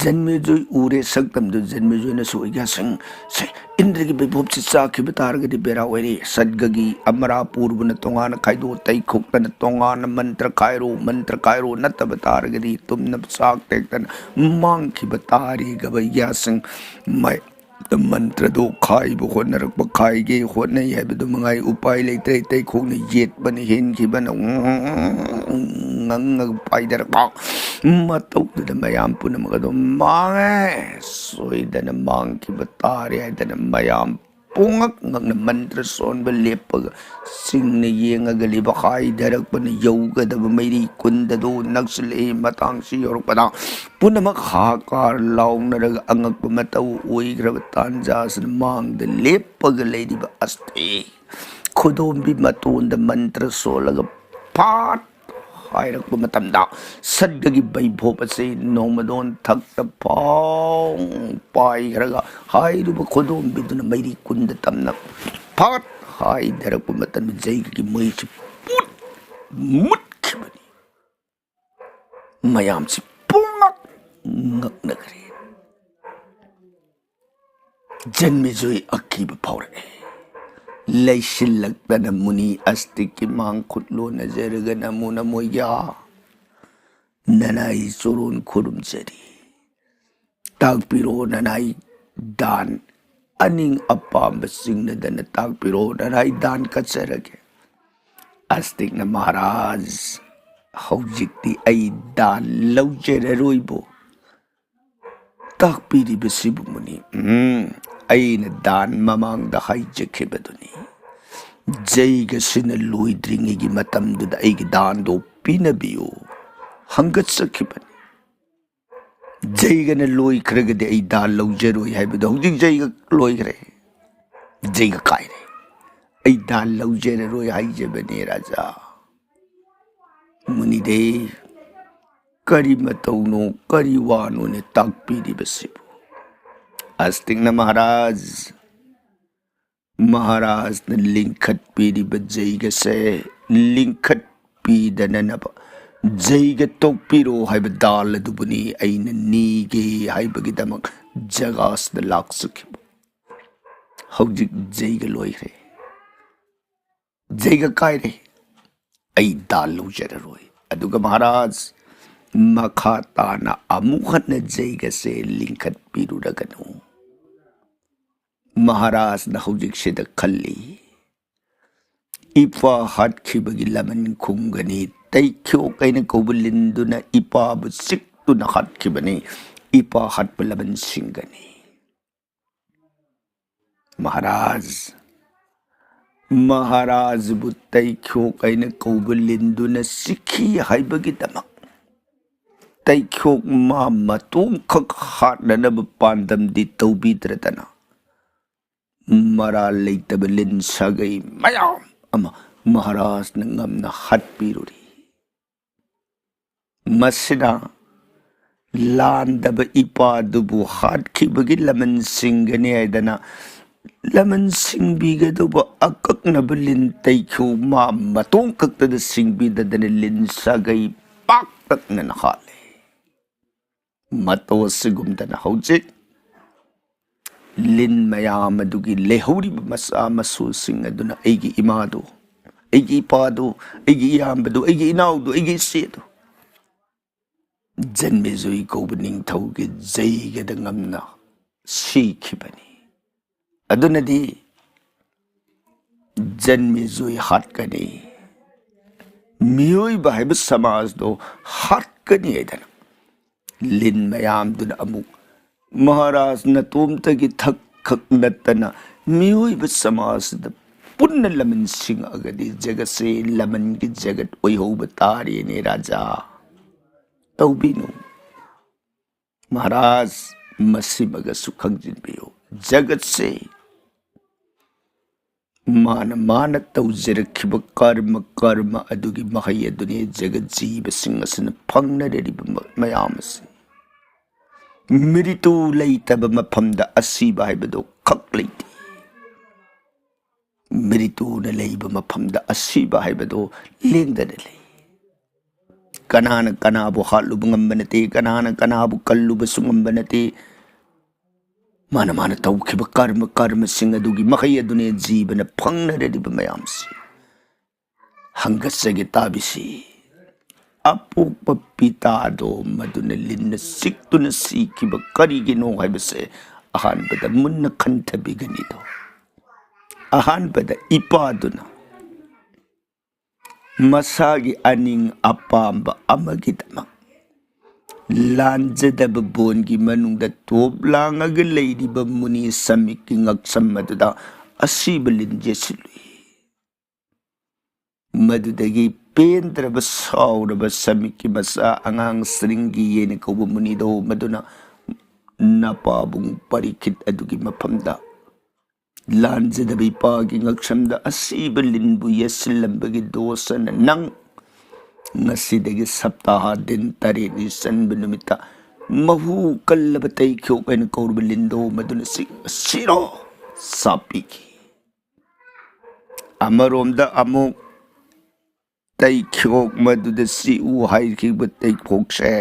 ꯖꯟꯃꯦꯖꯣꯏ ꯎꯔꯦ ꯁꯛꯇꯝꯗꯨ꯫ ꯖꯟꯃꯦꯖꯣꯏꯅꯁꯨ ꯑꯣꯏꯒ꯭ꯌꯥꯁꯤꯡ, "ꯁꯦ, ꯏꯟꯗ꯭ꯔꯒꯤ ꯕꯩꯚꯣꯞꯁꯤ ꯆꯥꯈꯤꯕ ꯇꯥꯔꯒꯗꯤ ꯕꯦꯔꯥ ꯑꯣꯏꯔꯦ꯫ ꯁꯠꯒꯒꯤ ꯑꯃꯔꯥ ꯄꯨꯔꯕꯅ ꯇꯣꯉꯥꯟꯅ ꯈꯥꯏꯗꯣꯛ, ꯇꯩꯈꯣꯛꯇꯅ ꯇꯣꯉꯥꯟꯅ ꯃꯟꯇ꯭ꯔ ꯈꯥꯏꯔꯣ, ꯃꯟꯇ꯭ꯔ ꯈꯥꯏꯔꯣ, ꯅꯠꯇꯕ ꯇꯥꯔꯒꯗꯤ ꯇꯨꯝꯅꯕ ꯆꯥꯛ ꯇꯦꯛꯇꯅ ꯃꯥꯡꯈꯤꯕ ꯇꯥꯔꯦ ꯒꯕꯩꯒ꯭ꯌꯥꯁꯤꯡ꯫ ꯃꯩ ꯃꯟꯇ꯭ꯔꯗꯨ ꯈꯥꯏꯕ ꯍꯣꯠꯅꯔꯛꯄ, ꯈꯥꯏꯒꯦ ꯍꯣꯠꯅꯩ ꯍꯥꯏꯕꯗꯨ ꯃꯉꯥꯏ ꯎꯄꯥꯏ ꯂꯩꯇ꯭ꯔꯦ꯫ ꯇꯩꯈꯣꯛꯅ ꯌꯦꯠꯄꯅ ꯍꯦꯟꯈꯤꯕꯅ ꯉꯪꯉꯒ ꯄꯥꯏꯊꯔꯛꯄ ꯃꯇꯧꯗꯨꯗ ꯃꯌꯥꯝ ꯄꯨꯝꯅꯃꯛ ꯑꯗꯨꯝ ꯃꯥꯡꯉꯦ, ꯁꯣꯏꯗꯅ ꯃꯥꯡꯈꯤꯕ ꯇꯥꯔꯦ ꯍꯥꯏꯗꯅ ꯃꯌꯥꯝ ꯄꯨꯡꯉꯛ ꯉꯛꯅ ꯃꯟꯇ꯭ꯔ ꯁꯣꯟꯕ ꯂꯦꯞꯄꯒ ꯆꯤꯡꯅ ꯌꯦꯡꯉꯒ ꯂꯩꯕ꯫ ꯍꯥꯏꯊꯔꯛꯄꯅ ꯌꯧꯒꯗꯕ ꯃꯩꯔꯤ ꯀꯨꯟꯗꯗꯨ ꯅꯛꯁꯤꯜꯂꯛꯏ꯫ ꯃꯇꯥꯡꯁꯤ ꯌꯧꯔꯛꯄꯗ ꯄꯨꯝꯅꯃꯛ ꯍꯥꯀꯥꯔ ꯂꯥꯎꯅꯔꯒ ꯑꯉꯛꯄ ꯃꯇꯧ ꯑꯣꯏꯈ꯭ꯔꯕ ꯇꯥꯟꯖꯥꯁꯤꯗ ꯃꯥꯡꯗ ꯂꯦꯞꯄꯒ ꯂꯩꯔꯤꯕ ꯑꯁꯇꯤ ꯈꯨꯗꯣꯝꯕꯤ ꯃꯇꯣꯟꯗ ꯃꯟꯇ꯭ꯔ ꯁꯣꯜꯂꯒ ꯐꯥꯠ ꯍꯥꯏꯔꯛꯄ ꯃꯇꯝꯗ ꯁꯠꯒꯒꯤ ꯕꯩꯚꯣꯞ ꯑꯁꯤ ꯅꯣꯡꯃꯗꯣꯟ ꯊꯛꯇ ꯐꯥꯎ ꯄꯥꯏꯈ꯭ꯔꯒ ꯍꯥꯏꯔꯤꯕ ꯈꯨꯗꯣꯝꯕꯤꯗꯨꯅ ꯃꯩꯔꯤ ꯀꯨꯟꯗ ꯇꯝꯅ ꯐꯥꯠ ꯍꯥꯏꯊꯔꯛꯄ ꯃꯇꯝꯗ ꯖꯩꯒꯒꯤ ꯃꯩꯁꯤ ꯄꯨꯠ ꯃꯨꯠꯈꯤꯕꯅꯤ꯫ ꯃꯌꯥꯝꯁꯤ ꯄꯨꯡꯉꯛ ꯉꯛꯅꯈ꯭ꯔꯦ꯫ ꯖꯟꯃꯦꯖꯣꯏ ꯑꯀꯤꯕ ꯐꯥꯎꯔꯛꯑꯦ꯫ ꯂꯩꯁꯤꯜꯂꯛꯇꯅ ꯃꯨꯅꯤ ꯑꯁꯇꯤꯛꯀꯤ ꯃꯥꯡ ꯈꯨꯠ ꯂꯣꯟꯅꯖꯔꯒ ꯅꯃꯣ ꯅꯃꯣ ꯌꯥ ꯅꯅꯥꯏ ꯆꯣꯔꯣꯟ ꯈꯨꯔꯨꯝꯖꯔꯤ꯫ ꯇꯥꯛꯄꯤꯔꯣ ꯅꯅꯥꯏ ꯗꯥꯟ ꯑꯅꯤꯡ ꯑꯄꯥꯝꯕ ꯆꯤꯡꯅꯗꯅ ꯇꯥꯛꯄꯤꯔꯣ, ꯅꯅꯥꯏ ꯗꯥꯟ ꯀꯠꯆꯔꯒꯦ꯫ ꯑꯁꯇꯤꯛꯅ ꯃꯍꯥꯔꯥꯖ, ꯍꯧꯖꯤꯛꯇꯤ ꯑꯩ ꯗꯥꯟ ꯂꯧꯖꯔꯔꯣꯏꯕꯨ ꯇꯥꯛꯄꯤꯔꯤꯕꯁꯤꯕꯨ ꯃꯨꯅꯤ? ꯎꯝ, ꯑꯩꯅ ꯗꯥꯟ ꯃꯃꯥꯡꯗ ꯍꯥꯏꯖꯈꯤꯕꯗꯨꯅꯤ꯫ ꯖꯩꯒꯁꯤꯅ ꯂꯣꯏꯗ꯭ꯔꯤꯉꯩꯒꯤ ꯃꯇꯝꯗꯨꯗ ꯑꯩꯒꯤ ꯗꯥꯟꯗꯣ ꯄꯤꯅꯕꯤꯌꯨ ꯍꯪꯒꯠꯆꯈꯤꯕꯅꯤ꯫ ꯖꯩꯒꯅ ꯂꯣꯏꯈ꯭ꯔꯒꯗꯤ ꯑꯩ ꯗꯥꯟ ꯂꯧꯖꯔꯣꯏ ꯍꯥꯏꯕꯗꯣ ꯍꯧꯖꯤꯛ ꯖꯩꯒ ꯂꯣꯏꯈ꯭ꯔꯦ, ꯖꯩꯒ ꯀꯥꯏꯔꯦ꯫ ꯑꯩ ꯗꯥꯟ ꯂꯧꯖꯔꯔꯣꯏ ꯍꯥꯏꯖꯕꯅꯦ ꯔꯥꯖꯥ꯫ ꯃꯨꯅꯤꯗꯦ, ꯀꯔꯤ ꯃꯇꯧꯅꯣ, ꯀꯔꯤ ꯋꯥꯅꯣꯅꯦ ꯇꯥꯛꯄꯤꯔꯤꯕꯁꯤꯕꯨ? ꯑꯁꯇꯤꯛꯅ ꯃꯍꯥꯔꯥꯖ, ꯃꯍꯥꯔꯥꯖꯅ ꯂꯤꯡꯈꯠꯄꯤꯔꯤꯕ ꯖꯩꯒꯁꯦ ꯂꯤꯡꯈꯠꯄꯤꯗꯅꯅꯕ ꯖꯩꯒ ꯇꯣꯛꯄꯤꯔꯣ ꯍꯥꯏꯕ ꯗꯥꯟ ꯑꯗꯨꯕꯨꯅꯤ ꯑꯩꯅ ꯅꯤꯒꯦ ꯍꯥꯏꯕꯒꯤꯗꯃꯛ ꯖꯒꯥꯁꯤꯗ ꯂꯥꯛꯆꯈꯤꯕ꯫ ꯍꯧꯖꯤꯛ ꯖꯩꯒ ꯂꯣꯏꯈ꯭ꯔꯦ, ꯖꯩꯒ ꯀꯥꯏꯔꯦ, ꯑꯩ ꯗꯥꯟ ꯂꯧꯖꯔꯔꯣꯏ꯫ ꯑꯗꯨꯒ ꯃꯍꯥꯔꯥꯖ, ꯃꯈꯥ ꯇꯥꯅ ꯑꯃꯨꯛ ꯍꯟꯅ ꯖꯩꯒꯁꯦ ꯂꯤꯡꯈꯠꯄꯤꯔꯨꯔꯒꯅꯨ꯫ ꯃꯍꯥꯔꯥꯖꯅ ꯍꯧꯖꯤꯛꯁꯤꯗ ꯈꯜꯂꯤ, ꯏꯄꯥ ꯍꯥꯠꯈꯤꯕꯒꯤ ꯂꯃꯟ ꯈꯨꯝꯒꯅꯤ꯫ ꯇꯩꯈ꯭ꯌꯣꯛ ꯑꯩꯅ ꯀꯧꯕ ꯂꯤꯟꯗꯨꯅ ꯏꯄꯥꯕꯨ ꯆꯤꯛꯇꯨꯅ ꯍꯥꯠꯈꯤꯕꯅꯤ꯫ ꯏꯄꯥ ꯍꯥꯠꯄ ꯂꯃꯟ ꯁꯤꯡꯒꯅꯤ꯫ ꯃꯍꯥꯔꯥꯖ, ꯃꯍꯥꯔꯥꯖꯕꯨ ꯇꯩꯈ꯭ꯌꯣꯛ ꯑꯩꯅ ꯀꯧꯕ ꯂꯤꯟꯗꯨꯅ ꯆꯤꯛꯈꯤ ꯍꯥꯏꯕꯒꯤꯗꯃꯛ ꯇꯩꯈ꯭ꯌꯣꯛ ꯃꯥ ꯃꯇꯣꯝꯈꯛ ꯍꯥꯠꯅꯅꯕ ꯄꯥꯟꯗꯝꯗꯤ ꯇꯧꯕꯤꯗ꯭ꯔꯗꯅ, ꯃꯔꯥꯜ ꯂꯩꯇꯕ ꯂꯤꯟ ꯁꯥꯒꯩ ꯃꯌꯥꯝ ꯑꯃ ꯃꯍꯥꯔꯥꯖꯅ ꯉꯝꯅ ꯍꯥꯠꯄꯤꯔꯨꯔꯤ꯫ ꯃꯁꯤꯅ ꯂꯥꯟꯗꯕ ꯏꯄꯥꯗꯨꯕꯨ ꯍꯥꯠꯈꯤꯕꯒꯤ ꯂꯃꯟ ꯁꯤꯡꯒꯅꯤ ꯍꯥꯏꯗꯅ ꯂꯃꯟ ꯁꯤꯡꯕꯤꯒꯗꯧꯕ ꯑꯀꯛꯅꯕ ꯂꯤꯟ ꯇꯩꯈ꯭ꯌꯨ ꯃꯥ ꯃꯇꯣꯡ ꯈꯛꯇꯗ ꯁꯤꯡꯕꯤꯗꯗꯅ ꯂꯤꯟ ꯁꯥꯒꯩ ꯄꯥꯛꯇꯛꯅꯅ ꯍꯥꯠꯂꯦ꯫ ꯃꯇꯧ ꯑꯁꯤꯒꯨꯝꯗꯅ ꯍꯧꯖꯤꯛ ꯂꯤꯟ ꯃꯌꯥꯝ ꯑꯗꯨꯒꯤ ꯂꯩꯍꯧꯔꯤꯕ ꯃꯆꯥ ꯃꯁꯨꯁꯤꯡ ꯑꯗꯨꯅ ꯑꯩꯒꯤ ꯏꯃꯥꯗꯨ, ꯑꯩꯒꯤ ꯏꯄꯥꯗꯨ, ꯑꯩꯒꯤ ꯏꯌꯥꯝꯕꯗꯨ, ꯑꯩꯒꯤ ꯏꯅꯥꯎꯗꯨ, ꯑꯩꯒꯤ ꯏꯆꯦꯗꯨ ꯖꯟꯃꯦꯖꯣꯏ ꯀꯧꯕ ꯅꯤꯡꯊꯧꯒꯤ ꯖꯩꯒꯗ ꯉꯝꯅ ꯁꯤꯈꯤꯕꯅꯤ꯫ ꯑꯗꯨꯅꯗꯤ ꯖꯟꯃꯦꯖꯣꯏ ꯍꯥꯠꯀꯅꯤ, ꯃꯤꯑꯣꯏꯕ ꯍꯥꯏꯕ ꯁꯃꯥꯖꯗꯣ ꯍꯥꯠꯀꯅꯤ ꯍꯥꯏꯗꯅ ꯂꯤꯟ ꯃꯌꯥꯝꯗꯨꯅ ꯑꯃꯨꯛ ꯃꯍꯥꯔꯥꯖ ꯅꯇꯣꯝꯇꯒꯤ ꯊꯛ ꯈꯛ ꯅꯠꯇꯅ ꯃꯤꯑꯣꯏꯕ ꯁꯃꯥꯖꯗ ꯄꯨꯟꯅ ꯂꯃꯟ ꯁꯤꯡꯉꯛꯑꯒꯗꯤ ꯖꯒꯠꯁꯦ ꯂꯃꯟꯒꯤ ꯖꯒꯠ ꯑꯣꯏꯍꯧꯕ ꯇꯥꯔꯦꯅꯦ ꯔꯥꯖꯥ꯫ ꯇꯧꯕꯤꯅꯨ꯫ ꯃꯍꯥꯔꯥꯖ, ꯃꯁꯤꯃꯒꯁꯨ ꯈꯪꯖꯤꯟꯕꯤꯌꯨ꯫ ꯖꯒꯠꯁꯦ ꯃꯥꯅ ꯃꯥꯅ ꯇꯧꯖꯔꯛꯈꯤꯕ ꯀꯔꯃ, ꯀꯔꯃ ꯑꯗꯨꯒꯤ ꯃꯍꯩ ꯑꯗꯨꯅꯤ ꯖꯒꯠ ꯖꯤꯕꯁꯤꯡ ꯑꯁꯤꯅ ꯐꯪꯅꯔꯤꯕ ꯃ-, ꯃꯌꯥꯝ ꯑꯁꯤ꯫ ꯃ꯭ꯔꯤꯇꯨ ꯂꯩꯇꯕ ꯃꯐꯝꯗ ꯑꯁꯤꯕ ꯍꯥꯏꯕꯗꯨ ꯈꯛ ꯂꯩꯇꯦ꯫ ꯃ꯭ꯔꯤꯇꯨꯅ ꯂꯩꯕ ꯃꯐꯝꯗ ꯑꯁꯤꯕ ꯍꯥꯏꯕꯗꯨ ꯂꯦꯡꯗꯅ ꯂꯩ꯫ ꯀꯅꯥꯅ ꯀꯅꯥꯕꯨ ꯍꯥꯠꯂꯨꯕ ꯉꯝꯕ ꯅꯠꯇꯦ, ꯀꯅꯥꯅ ꯀꯅꯥꯕꯨ ꯀꯜꯂꯨꯕꯁꯨ ꯉꯝꯕ ꯅꯠꯇꯦ꯫ ꯃꯥꯅ ꯃꯥꯅ ꯇꯧꯈꯤꯕ ꯀꯔꯃ, ꯀꯔꯃꯁꯤꯡ ꯑꯗꯨꯒꯤ ꯃꯍꯩ ꯑꯗꯨꯅꯦ ꯖꯤꯕꯅ ꯐꯪꯅꯔꯤꯕ ꯃꯌꯥꯝꯁꯤ꯫ ꯍꯪꯒꯠꯆꯒꯦ ꯇꯥꯕꯤꯁꯤ꯫ ꯑꯄꯣꯛꯄ ꯄꯤꯇꯥꯗꯣ ꯃꯗꯨꯅ ꯂꯤꯟꯅ ꯆꯤꯛꯇꯨꯅ ꯁꯤꯈꯤꯕ ꯀꯔꯤꯒꯤꯅꯣ ꯍꯥꯏꯕꯁꯦ ꯑꯍꯥꯟꯕꯗ ꯃꯨꯟꯅ ꯈꯟꯊꯕꯤꯒꯅꯤꯗꯣ꯫ ꯑꯍꯥꯟꯕꯗ ꯏꯄꯥꯗꯨꯅ ꯃꯁꯥꯒꯤ ꯑꯅꯤꯡ ꯑꯄꯥꯝꯕ ꯑꯃꯒꯤꯗꯃꯛ ꯂꯥꯟꯖꯗꯕ ꯕꯣꯟꯒꯤ ꯃꯅꯨꯡꯗ ꯇꯣꯞ ꯂꯥꯡꯉꯒ ꯂꯩꯔꯤꯕ ꯃꯨꯅꯤ ꯁꯃꯤꯛꯀꯤ ꯉꯛꯁꯝ ꯑꯗꯨꯗ ꯑꯁꯤꯕ ꯂꯤꯟ ꯌꯦꯠꯁꯤꯜꯂꯨꯏ꯫ ꯃꯗꯨꯗꯒꯤ ꯄꯦꯟꯗ꯭ꯔꯕ ꯁꯥꯎꯔꯕ ꯁꯃꯤꯛꯀꯤ ꯃꯆꯥ ꯑꯉꯥꯡ ꯁ꯭ꯔꯤꯡꯒꯤ ꯌꯦꯅ ꯀꯧꯕ ꯃꯨꯅꯤꯗꯣ ꯃꯗꯨꯅ ꯅꯄꯥꯕꯨꯡ ꯄꯔꯤꯈꯤꯠ ꯑꯗꯨꯒꯤ ꯃꯐꯝꯗ ꯂꯥꯟꯖꯗꯕ ꯏꯄꯥꯒꯤ ꯉꯛꯁꯝꯗ ꯑꯁꯤꯕ ꯂꯤꯟꯕꯨ ꯌꯦꯠꯁꯤꯜꯂꯝꯕꯒꯤ ꯗꯣꯁꯅ ꯅꯪ ꯉꯁꯤꯗꯒꯤ ꯁꯞꯇꯥꯍ ꯗꯤꯟ ꯇꯔꯦꯠꯅꯤ ꯆꯟꯕ ꯅꯨꯃꯤꯠꯇ ꯃꯍꯨ ꯀꯜꯂꯕ ꯇꯩꯈꯣꯛ ꯍꯥꯏꯅ ꯀꯧꯔꯕ ꯂꯤꯟꯗꯣ ꯃꯗꯨꯅ ꯁꯤ-, ꯁꯤꯔꯣ ꯁꯥꯞꯄꯤꯈꯤ꯫ ꯑꯃꯔꯣꯝꯗ ꯑꯃꯨꯛ ꯇꯩꯈꯣꯛ ꯃꯗꯨꯗ ꯁꯤꯎ ꯍꯥꯏꯈꯤꯕ ꯇꯩꯈꯣꯛꯁꯦ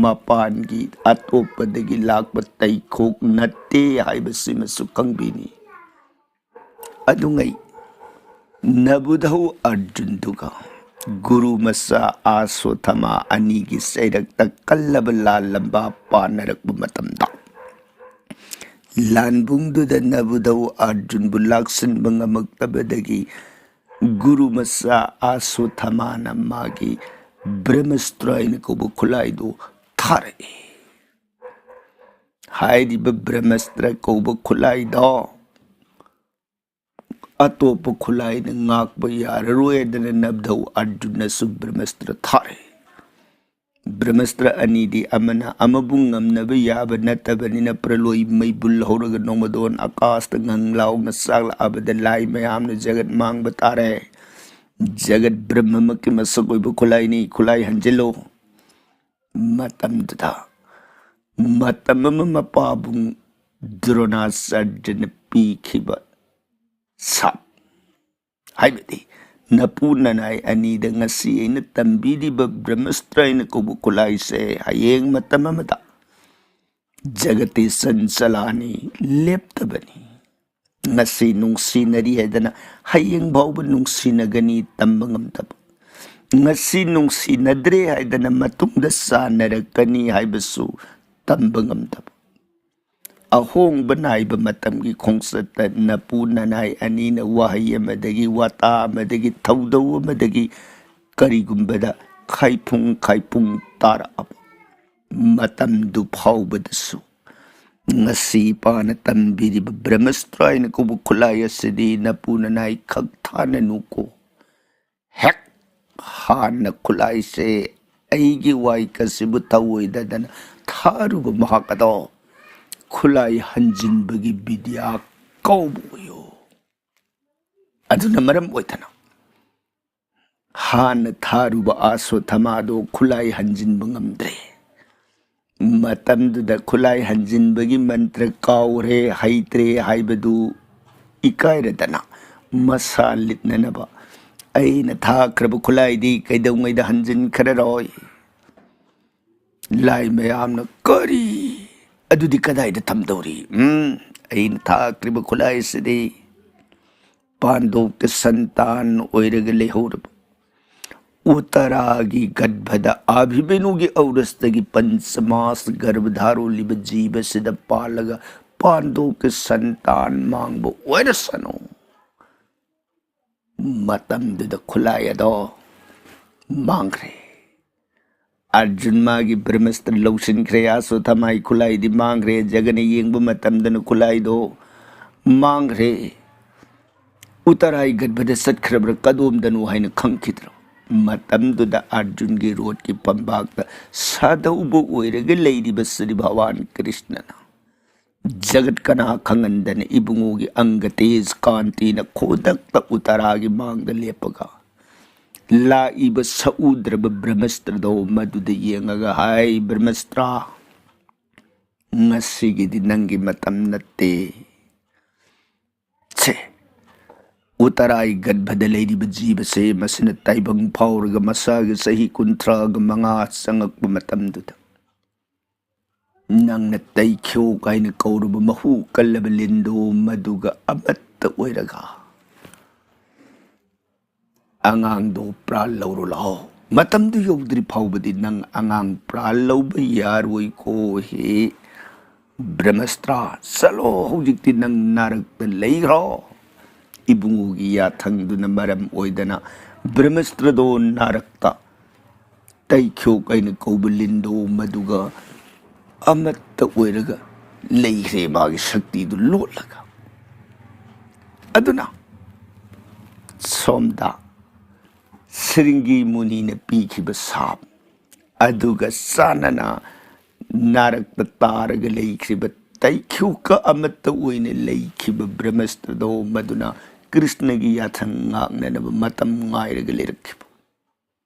ꯃꯄꯥꯟꯒꯤ ꯑꯇꯣꯞꯄꯗꯒꯤ ꯂꯥꯛꯄ ꯇꯩꯈꯣꯛ ꯅꯠꯇꯦ ꯍꯥꯏꯕꯁꯤꯃꯁꯨ ꯈꯪꯕꯤꯅꯤ꯫ ꯑꯗꯨꯉꯩ ꯅꯕꯨꯙꯧ ꯑꯔꯖꯨꯟꯗꯨꯒ ꯒꯨꯔꯨ ꯃꯆꯥ ꯑꯥꯁꯣꯊꯃꯥ ꯑꯅꯤꯒꯤ ꯆꯩꯔꯛꯇ ꯀꯜꯂꯕ ꯂꯥꯜꯂꯝꯕ ꯄꯥꯟꯅꯔꯛꯄ ꯃꯇꯝꯗ ꯂꯥꯟꯕꯨꯡꯗꯨꯗ ꯅꯕꯨꯙꯧ ꯑꯔꯖꯨꯟꯕꯨ ꯂꯥꯛꯁꯤꯟꯕ ꯉꯝꯃꯛꯇꯕꯗꯒꯤ ꯒꯨꯔꯨ ꯃꯆꯥ ꯑꯁꯣꯊꯃꯥꯅ ꯃꯥꯒꯤ ꯕ꯭ꯔꯍꯃꯁꯇ꯭ꯔ ꯍꯥꯏꯅ ꯀꯧꯕ ꯈꯨꯠꯂꯥꯏꯗꯨ ꯊꯥꯔꯛꯏ꯫ ꯍꯥꯏꯔꯤꯕ ꯕ꯭ꯔꯍꯃꯁꯇ꯭ꯔ ꯀꯧꯕ ꯈꯨꯠꯂꯥꯏꯗꯣ ꯑꯇꯣꯞꯄ ꯈꯨꯠꯂꯥꯏꯅ ꯉꯥꯛꯄ ꯌꯥꯔꯔꯣꯏ ꯍꯥꯏꯗꯅ ꯅꯕꯨꯙꯧ ꯑꯔꯖꯨꯟꯅꯁꯨ ꯕ꯭ꯔꯍꯃꯁꯇ꯭ꯔ ꯊꯥꯔꯛꯏ꯫ ꯕ꯭ꯔꯍꯃꯁꯇ꯭ꯔ ꯑꯅꯤꯗꯤ ꯑꯃꯅ ꯑꯃꯕꯨ ꯉꯝꯅꯕ ꯌꯥꯕ ꯅꯠꯇꯕꯅꯤꯅ ꯄ꯭ꯔꯂꯣꯏ ꯃꯩꯕꯨꯜ ꯍꯧꯔꯒ ꯅꯣꯡꯃꯗꯣꯟ ꯑꯀꯥꯁꯇ ꯉꯪ ꯂꯥꯎꯅ ꯆꯥꯛꯂꯛꯑꯕꯗ ꯂꯥꯏ ꯃꯌꯥꯝꯅ ꯖꯒꯠ ꯃꯥꯡꯕ ꯇꯥꯔꯦ꯫ ꯖꯒꯠ ꯕ꯭ꯔꯍꯃꯃꯛꯀꯤ ꯃꯁꯛ ꯑꯣꯏꯕ ꯈꯨꯠꯂꯥꯏꯅꯤ, ꯈꯨꯠꯂꯥꯏ ꯍꯟꯖꯤꯜꯂꯨ꯫ ꯃꯇꯝꯗꯨꯗ ꯃꯇꯝ ꯑꯃ ꯃꯄꯥꯕꯨꯡ ꯗ꯭ꯔꯣꯅꯥꯆꯥꯔꯌꯅ ꯄꯤꯈꯤꯕ ꯁꯥꯞ, ꯍꯥꯏꯕꯗꯤ ꯅꯄꯨ ꯅꯅꯥꯏ ꯑꯅꯤꯗ ꯉꯁꯤ ꯑꯩꯅ ꯇꯝꯕꯤꯔꯤꯕ ꯕ꯭ꯔꯍꯃꯁꯇ꯭ꯔ ꯍꯥꯏꯅ ꯀꯧꯕ ꯈꯨꯠꯂꯥꯏꯁꯦ ꯍꯌꯦꯡ ꯃꯇꯝ ꯑꯃꯗ ꯖꯒꯠꯇꯤ ꯆꯟꯆꯂꯥꯅꯤ, ꯂꯦꯞꯇꯕꯅꯤ꯫ ꯉꯁꯤ ꯅꯨꯡꯁꯤꯅꯔꯤ ꯍꯥꯏꯗꯅ ꯍꯌꯦꯡ ꯐꯥꯎꯕ ꯅꯨꯡꯁꯤꯅꯒꯅꯤ ꯇꯝꯕ ꯉꯝꯗꯕ, ꯉꯁꯤ ꯅꯨꯡꯁꯤꯅꯗ꯭ꯔꯦ ꯍꯥꯏꯗꯅ ꯃꯇꯨꯡꯗ ꯆꯥꯟꯅꯔꯛꯀꯅꯤ ꯍꯥꯏꯕꯁꯨ ꯇꯝꯕ ꯉꯝꯗꯕ꯫ ꯑꯍꯣꯡꯕ ꯅꯥꯏꯕ ꯃꯇꯝꯒꯤ ꯈꯣꯡꯆꯠꯇ ꯅꯄꯨ ꯅꯅꯥꯏ ꯑꯅꯤꯅ ꯋꯥꯍꯩ ꯑꯃꯗꯒꯤ, ꯋꯥꯇꯥ ꯑꯃꯗꯒꯤ, ꯊꯧꯗꯧ ꯑꯃꯗꯒꯤ ꯀꯔꯤꯒꯨꯝꯕꯗ ꯈꯥꯏꯐꯨꯡ ꯈꯥꯏꯐꯨꯡ ꯇꯥꯔꯛꯑꯕ ꯃꯇꯝꯗꯨ ꯐꯥꯎꯕꯗꯁꯨ ꯉꯁꯤ ꯏꯄꯥꯅ ꯇꯝꯕꯤꯔꯤꯕ ꯕ꯭ꯔꯍꯃꯁꯇ꯭ꯔ ꯍꯥꯏꯅ ꯀꯧꯕ ꯈꯨꯠꯂꯥꯏ ꯑꯁꯤꯗꯤ ꯅꯄꯨ ꯅꯅꯥꯏ ꯈꯛ ꯊꯥꯅꯅꯨꯀꯣ꯫ ꯍꯦꯛ ꯍꯥꯟꯅ ꯈꯨꯠꯂꯥꯏꯁꯦ ꯑꯩꯒꯤ ꯋꯥꯏꯀꯁꯤꯕꯨ ꯊꯧꯑꯣꯏꯗꯗꯅ ꯊꯥꯔꯨꯕ ꯃꯍꯥꯛ ꯑꯗꯣ ꯈꯨꯠꯂꯥꯏ ꯍꯟꯖꯤꯟꯕꯒꯤ ꯕꯤꯗ꯭ꯌꯥ ꯀꯧꯕ ꯑꯣꯏꯌꯣ꯫ ꯑꯗꯨꯅ ꯃꯔꯝ ꯑꯣꯏꯗꯅ ꯍꯥꯟꯅ ꯊꯥꯔꯨꯕ ꯑꯁꯣꯊꯃꯥꯗꯣ ꯈꯨꯠꯂꯥꯏ ꯍꯟꯖꯤꯟꯕ ꯉꯝꯗ꯭ꯔꯦ꯫ ꯃꯇꯝꯗꯨꯗ ꯈꯨꯠꯂꯥꯏ ꯍꯟꯖꯤꯟꯕꯒꯤ ꯃꯟꯇ꯭ꯔ ꯀꯥꯎꯔꯦ, ꯍꯩꯇ꯭ꯔꯦ ꯍꯥꯏꯕꯗꯨ ꯏꯀꯥꯏꯔꯗꯅ ꯃꯁꯥ ꯂꯤꯠꯅꯅꯕ ꯑꯩꯅ ꯊꯥꯈ꯭ꯔꯕ ꯈꯨꯠꯂꯥꯏꯗꯤ ꯀꯩꯗꯧꯉꯩꯗ ꯍꯟꯖꯤꯟꯈ꯭ꯔꯔꯣꯏ꯫ ꯂꯥꯏ ꯃꯌꯥꯝꯅ, "ꯀꯔꯤ? ꯑꯗꯨꯗꯤ ꯀꯗꯥꯏꯗ ꯊꯝꯗꯧꯔꯤ?" ꯎꯝ, ꯑꯩꯅ ꯊꯥꯈ꯭ꯔꯤꯕ ꯈꯨꯠꯂꯥꯏꯁꯤꯗꯤ ꯄꯥꯟꯗꯣꯞꯀꯤ ꯁꯟꯇꯥꯟ ꯑꯣꯏꯔꯒ ꯂꯩꯍꯧꯔꯕ ꯎꯠꯇꯔꯥꯒꯤ ꯒꯔꯚꯗ ꯑꯚꯤꯃꯅꯨꯒꯤ ꯎꯔꯁꯇꯒꯤ ꯄꯟꯆꯃꯥꯁ ꯒꯔꯚ ꯙꯥꯔꯣꯜꯂꯤꯕ ꯖꯤꯕꯁꯤꯗ ꯄꯥꯜꯂꯒ ꯄꯥꯟꯗꯨꯒꯤ ꯁꯟꯇꯥꯟ ꯃꯥꯡꯕ ꯑꯣꯏꯔꯁꯅꯨ꯫ ꯃꯇꯝꯗꯨꯗ ꯈꯨꯠꯂꯥꯏ ꯑꯗꯣ ꯃꯥꯡꯈ꯭ꯔꯦ꯫ ꯑꯔꯖꯨꯟ ꯃꯥꯒꯤ ꯕ꯭ꯔꯍꯃꯁꯇ꯭ꯔ ꯂꯧꯁꯤꯟꯈ꯭ꯔꯦ, ꯑꯁꯣꯊꯃꯥꯒꯤ ꯈꯨꯠꯂꯥꯏꯗꯤ ꯃꯥꯡꯈ꯭ꯔꯦ, ꯖꯒꯅ ꯌꯦꯡꯕ ꯃꯇꯝꯗꯅ ꯈꯨꯠꯂꯥꯏꯗꯣ ꯃꯥꯡꯈ꯭ꯔꯦ꯫ ꯎꯇꯔꯥꯏ ꯒꯔꯚꯗ ꯆꯠꯈ꯭ꯔꯕ꯭ꯔꯥ, ꯀꯗꯣꯝꯗꯅꯣ ꯍꯥꯏꯅ ꯈꯪꯈꯤꯗ꯭ꯔꯣ? ꯃꯇꯝꯗꯨꯗ ꯑꯔꯖꯨꯟꯒꯤ ꯔꯣꯠꯀꯤ ꯐꯝꯕꯥꯛꯇ ꯁꯥꯗꯧꯕ ꯑꯣꯏꯔꯒ ꯂꯩꯔꯤꯕ ꯁ꯭ꯔꯤ ꯚꯒꯋꯥꯟ ꯀ꯭ꯔꯤꯁꯅꯅ ꯖꯒꯠ ꯀꯅꯥ ꯈꯪꯍꯟꯗꯅ ꯏꯕꯨꯡꯉꯣꯒꯤ ꯑꯪꯒ ꯇꯦꯖ ꯀꯥꯟꯇꯤꯅ ꯈꯨꯗꯛꯇ ꯎꯇꯔꯥꯒꯤ ꯃꯥꯡꯗ ꯂꯦꯞꯄꯒ ꯂꯥꯛꯏꯕ ꯁꯛꯎꯗ꯭ꯔꯕ ꯕ꯭ꯔꯍꯃꯁꯇ꯭ꯔꯗꯣ ꯃꯗꯨꯗ ꯌꯦꯡꯉꯒ ꯍꯥꯏ, "ꯕ꯭ꯔꯍꯃꯁꯇ꯭ꯔ, ꯉꯁꯤꯒꯤꯗꯤ ꯅꯪꯒꯤ ꯃꯇꯝ ꯅꯠꯇꯦ꯫ ꯁꯦ, ꯎꯇꯔꯥꯏ ꯒꯔꯚꯗ ꯂꯩꯔꯤꯕ ꯖꯤꯕꯁꯦ ꯃꯁꯤꯅ ꯇꯥꯏꯕꯪ ꯐꯥꯎꯔꯒ ꯃꯁꯥꯒꯤ ꯆꯍꯤ ꯀꯨꯟꯊ꯭ꯔꯥꯒ ꯃꯉꯥ ꯆꯪꯉꯛꯄ ꯃꯇꯝꯗꯨꯗ ꯅꯪꯅ ꯇꯩꯈ꯭ꯌꯣꯛ ꯍꯥꯏꯅ ꯀꯧꯔꯕ ꯃꯍꯨ ꯀꯜꯂꯕ ꯂꯤꯟꯗꯣ ꯃꯗꯨꯒ ꯑꯃꯠꯇ ꯑꯣꯏꯔꯒ ꯑꯉꯥꯡꯗꯣ ꯄ꯭ꯔꯥꯟ ꯂꯧꯔꯣ ꯂꯥꯛꯑꯣ꯫ ꯃꯇꯝꯗꯨ ꯌꯧꯗ꯭ꯔꯤ ꯐꯥꯎꯕꯗꯤ ꯅꯪ ꯑꯉꯥꯡ ꯄ꯭ꯔꯥꯟ ꯂꯧꯕ ꯌꯥꯔꯣꯏꯀꯣ ꯍꯦ ꯕ꯭ꯔꯍꯃꯁꯇ꯭ꯔ꯫ ꯆꯠꯂꯣ, ꯍꯧꯖꯤꯛꯇꯤ ꯅꯪ ꯅꯥꯔꯛꯇ ꯂꯩꯈ꯭ꯔꯣ꯫" ꯏꯕꯨꯡꯉꯣꯒꯤ ꯌꯥꯊꯪꯗꯨꯅ ꯃꯔꯝ ꯑꯣꯏꯗꯅ ꯕ꯭ꯔꯍꯃꯁꯇ꯭ꯔꯗꯣ ꯅꯥꯔꯛꯇ ꯇꯩꯈ꯭ꯌꯣꯛ ꯍꯥꯏꯅ ꯀꯧꯕ ꯂꯤꯟꯗꯣ ꯃꯗꯨꯒ ꯑꯃꯠꯇ ꯑꯣꯏꯔꯒ ꯂꯩꯈ꯭ꯔꯦ, ꯃꯥꯒꯤ ꯁꯛꯇꯤꯗꯨ ꯂꯣꯠꯂꯒ꯫ ꯑꯗꯨꯅ ꯁꯣꯝꯗ ꯁ꯭ꯔꯤꯡꯒꯤ ꯃꯨꯅꯤꯅ ꯄꯤꯈꯤꯕ ꯁꯥꯞ ꯑꯗꯨꯒ ꯆꯥꯟꯅꯅ ꯅꯥꯔꯛꯇ ꯇꯥꯔꯒ ꯂꯩꯈ꯭ꯔꯤꯕ ꯇꯩꯈ꯭ꯌꯣꯛꯀ ꯑꯃꯠꯇ ꯑꯣꯏꯅ ꯂꯩꯈꯤꯕ ꯕ꯭ꯔꯍꯃꯁꯇ꯭ꯔꯗꯣ ꯃꯗꯨꯅ ꯀ꯭ꯔꯤꯁꯅꯒꯤ ꯌꯥꯊꯪ ꯉꯥꯛꯅꯅꯕ ꯃꯇꯝ ꯉꯥꯏꯔꯒ ꯂꯩꯔꯛꯈꯤꯕ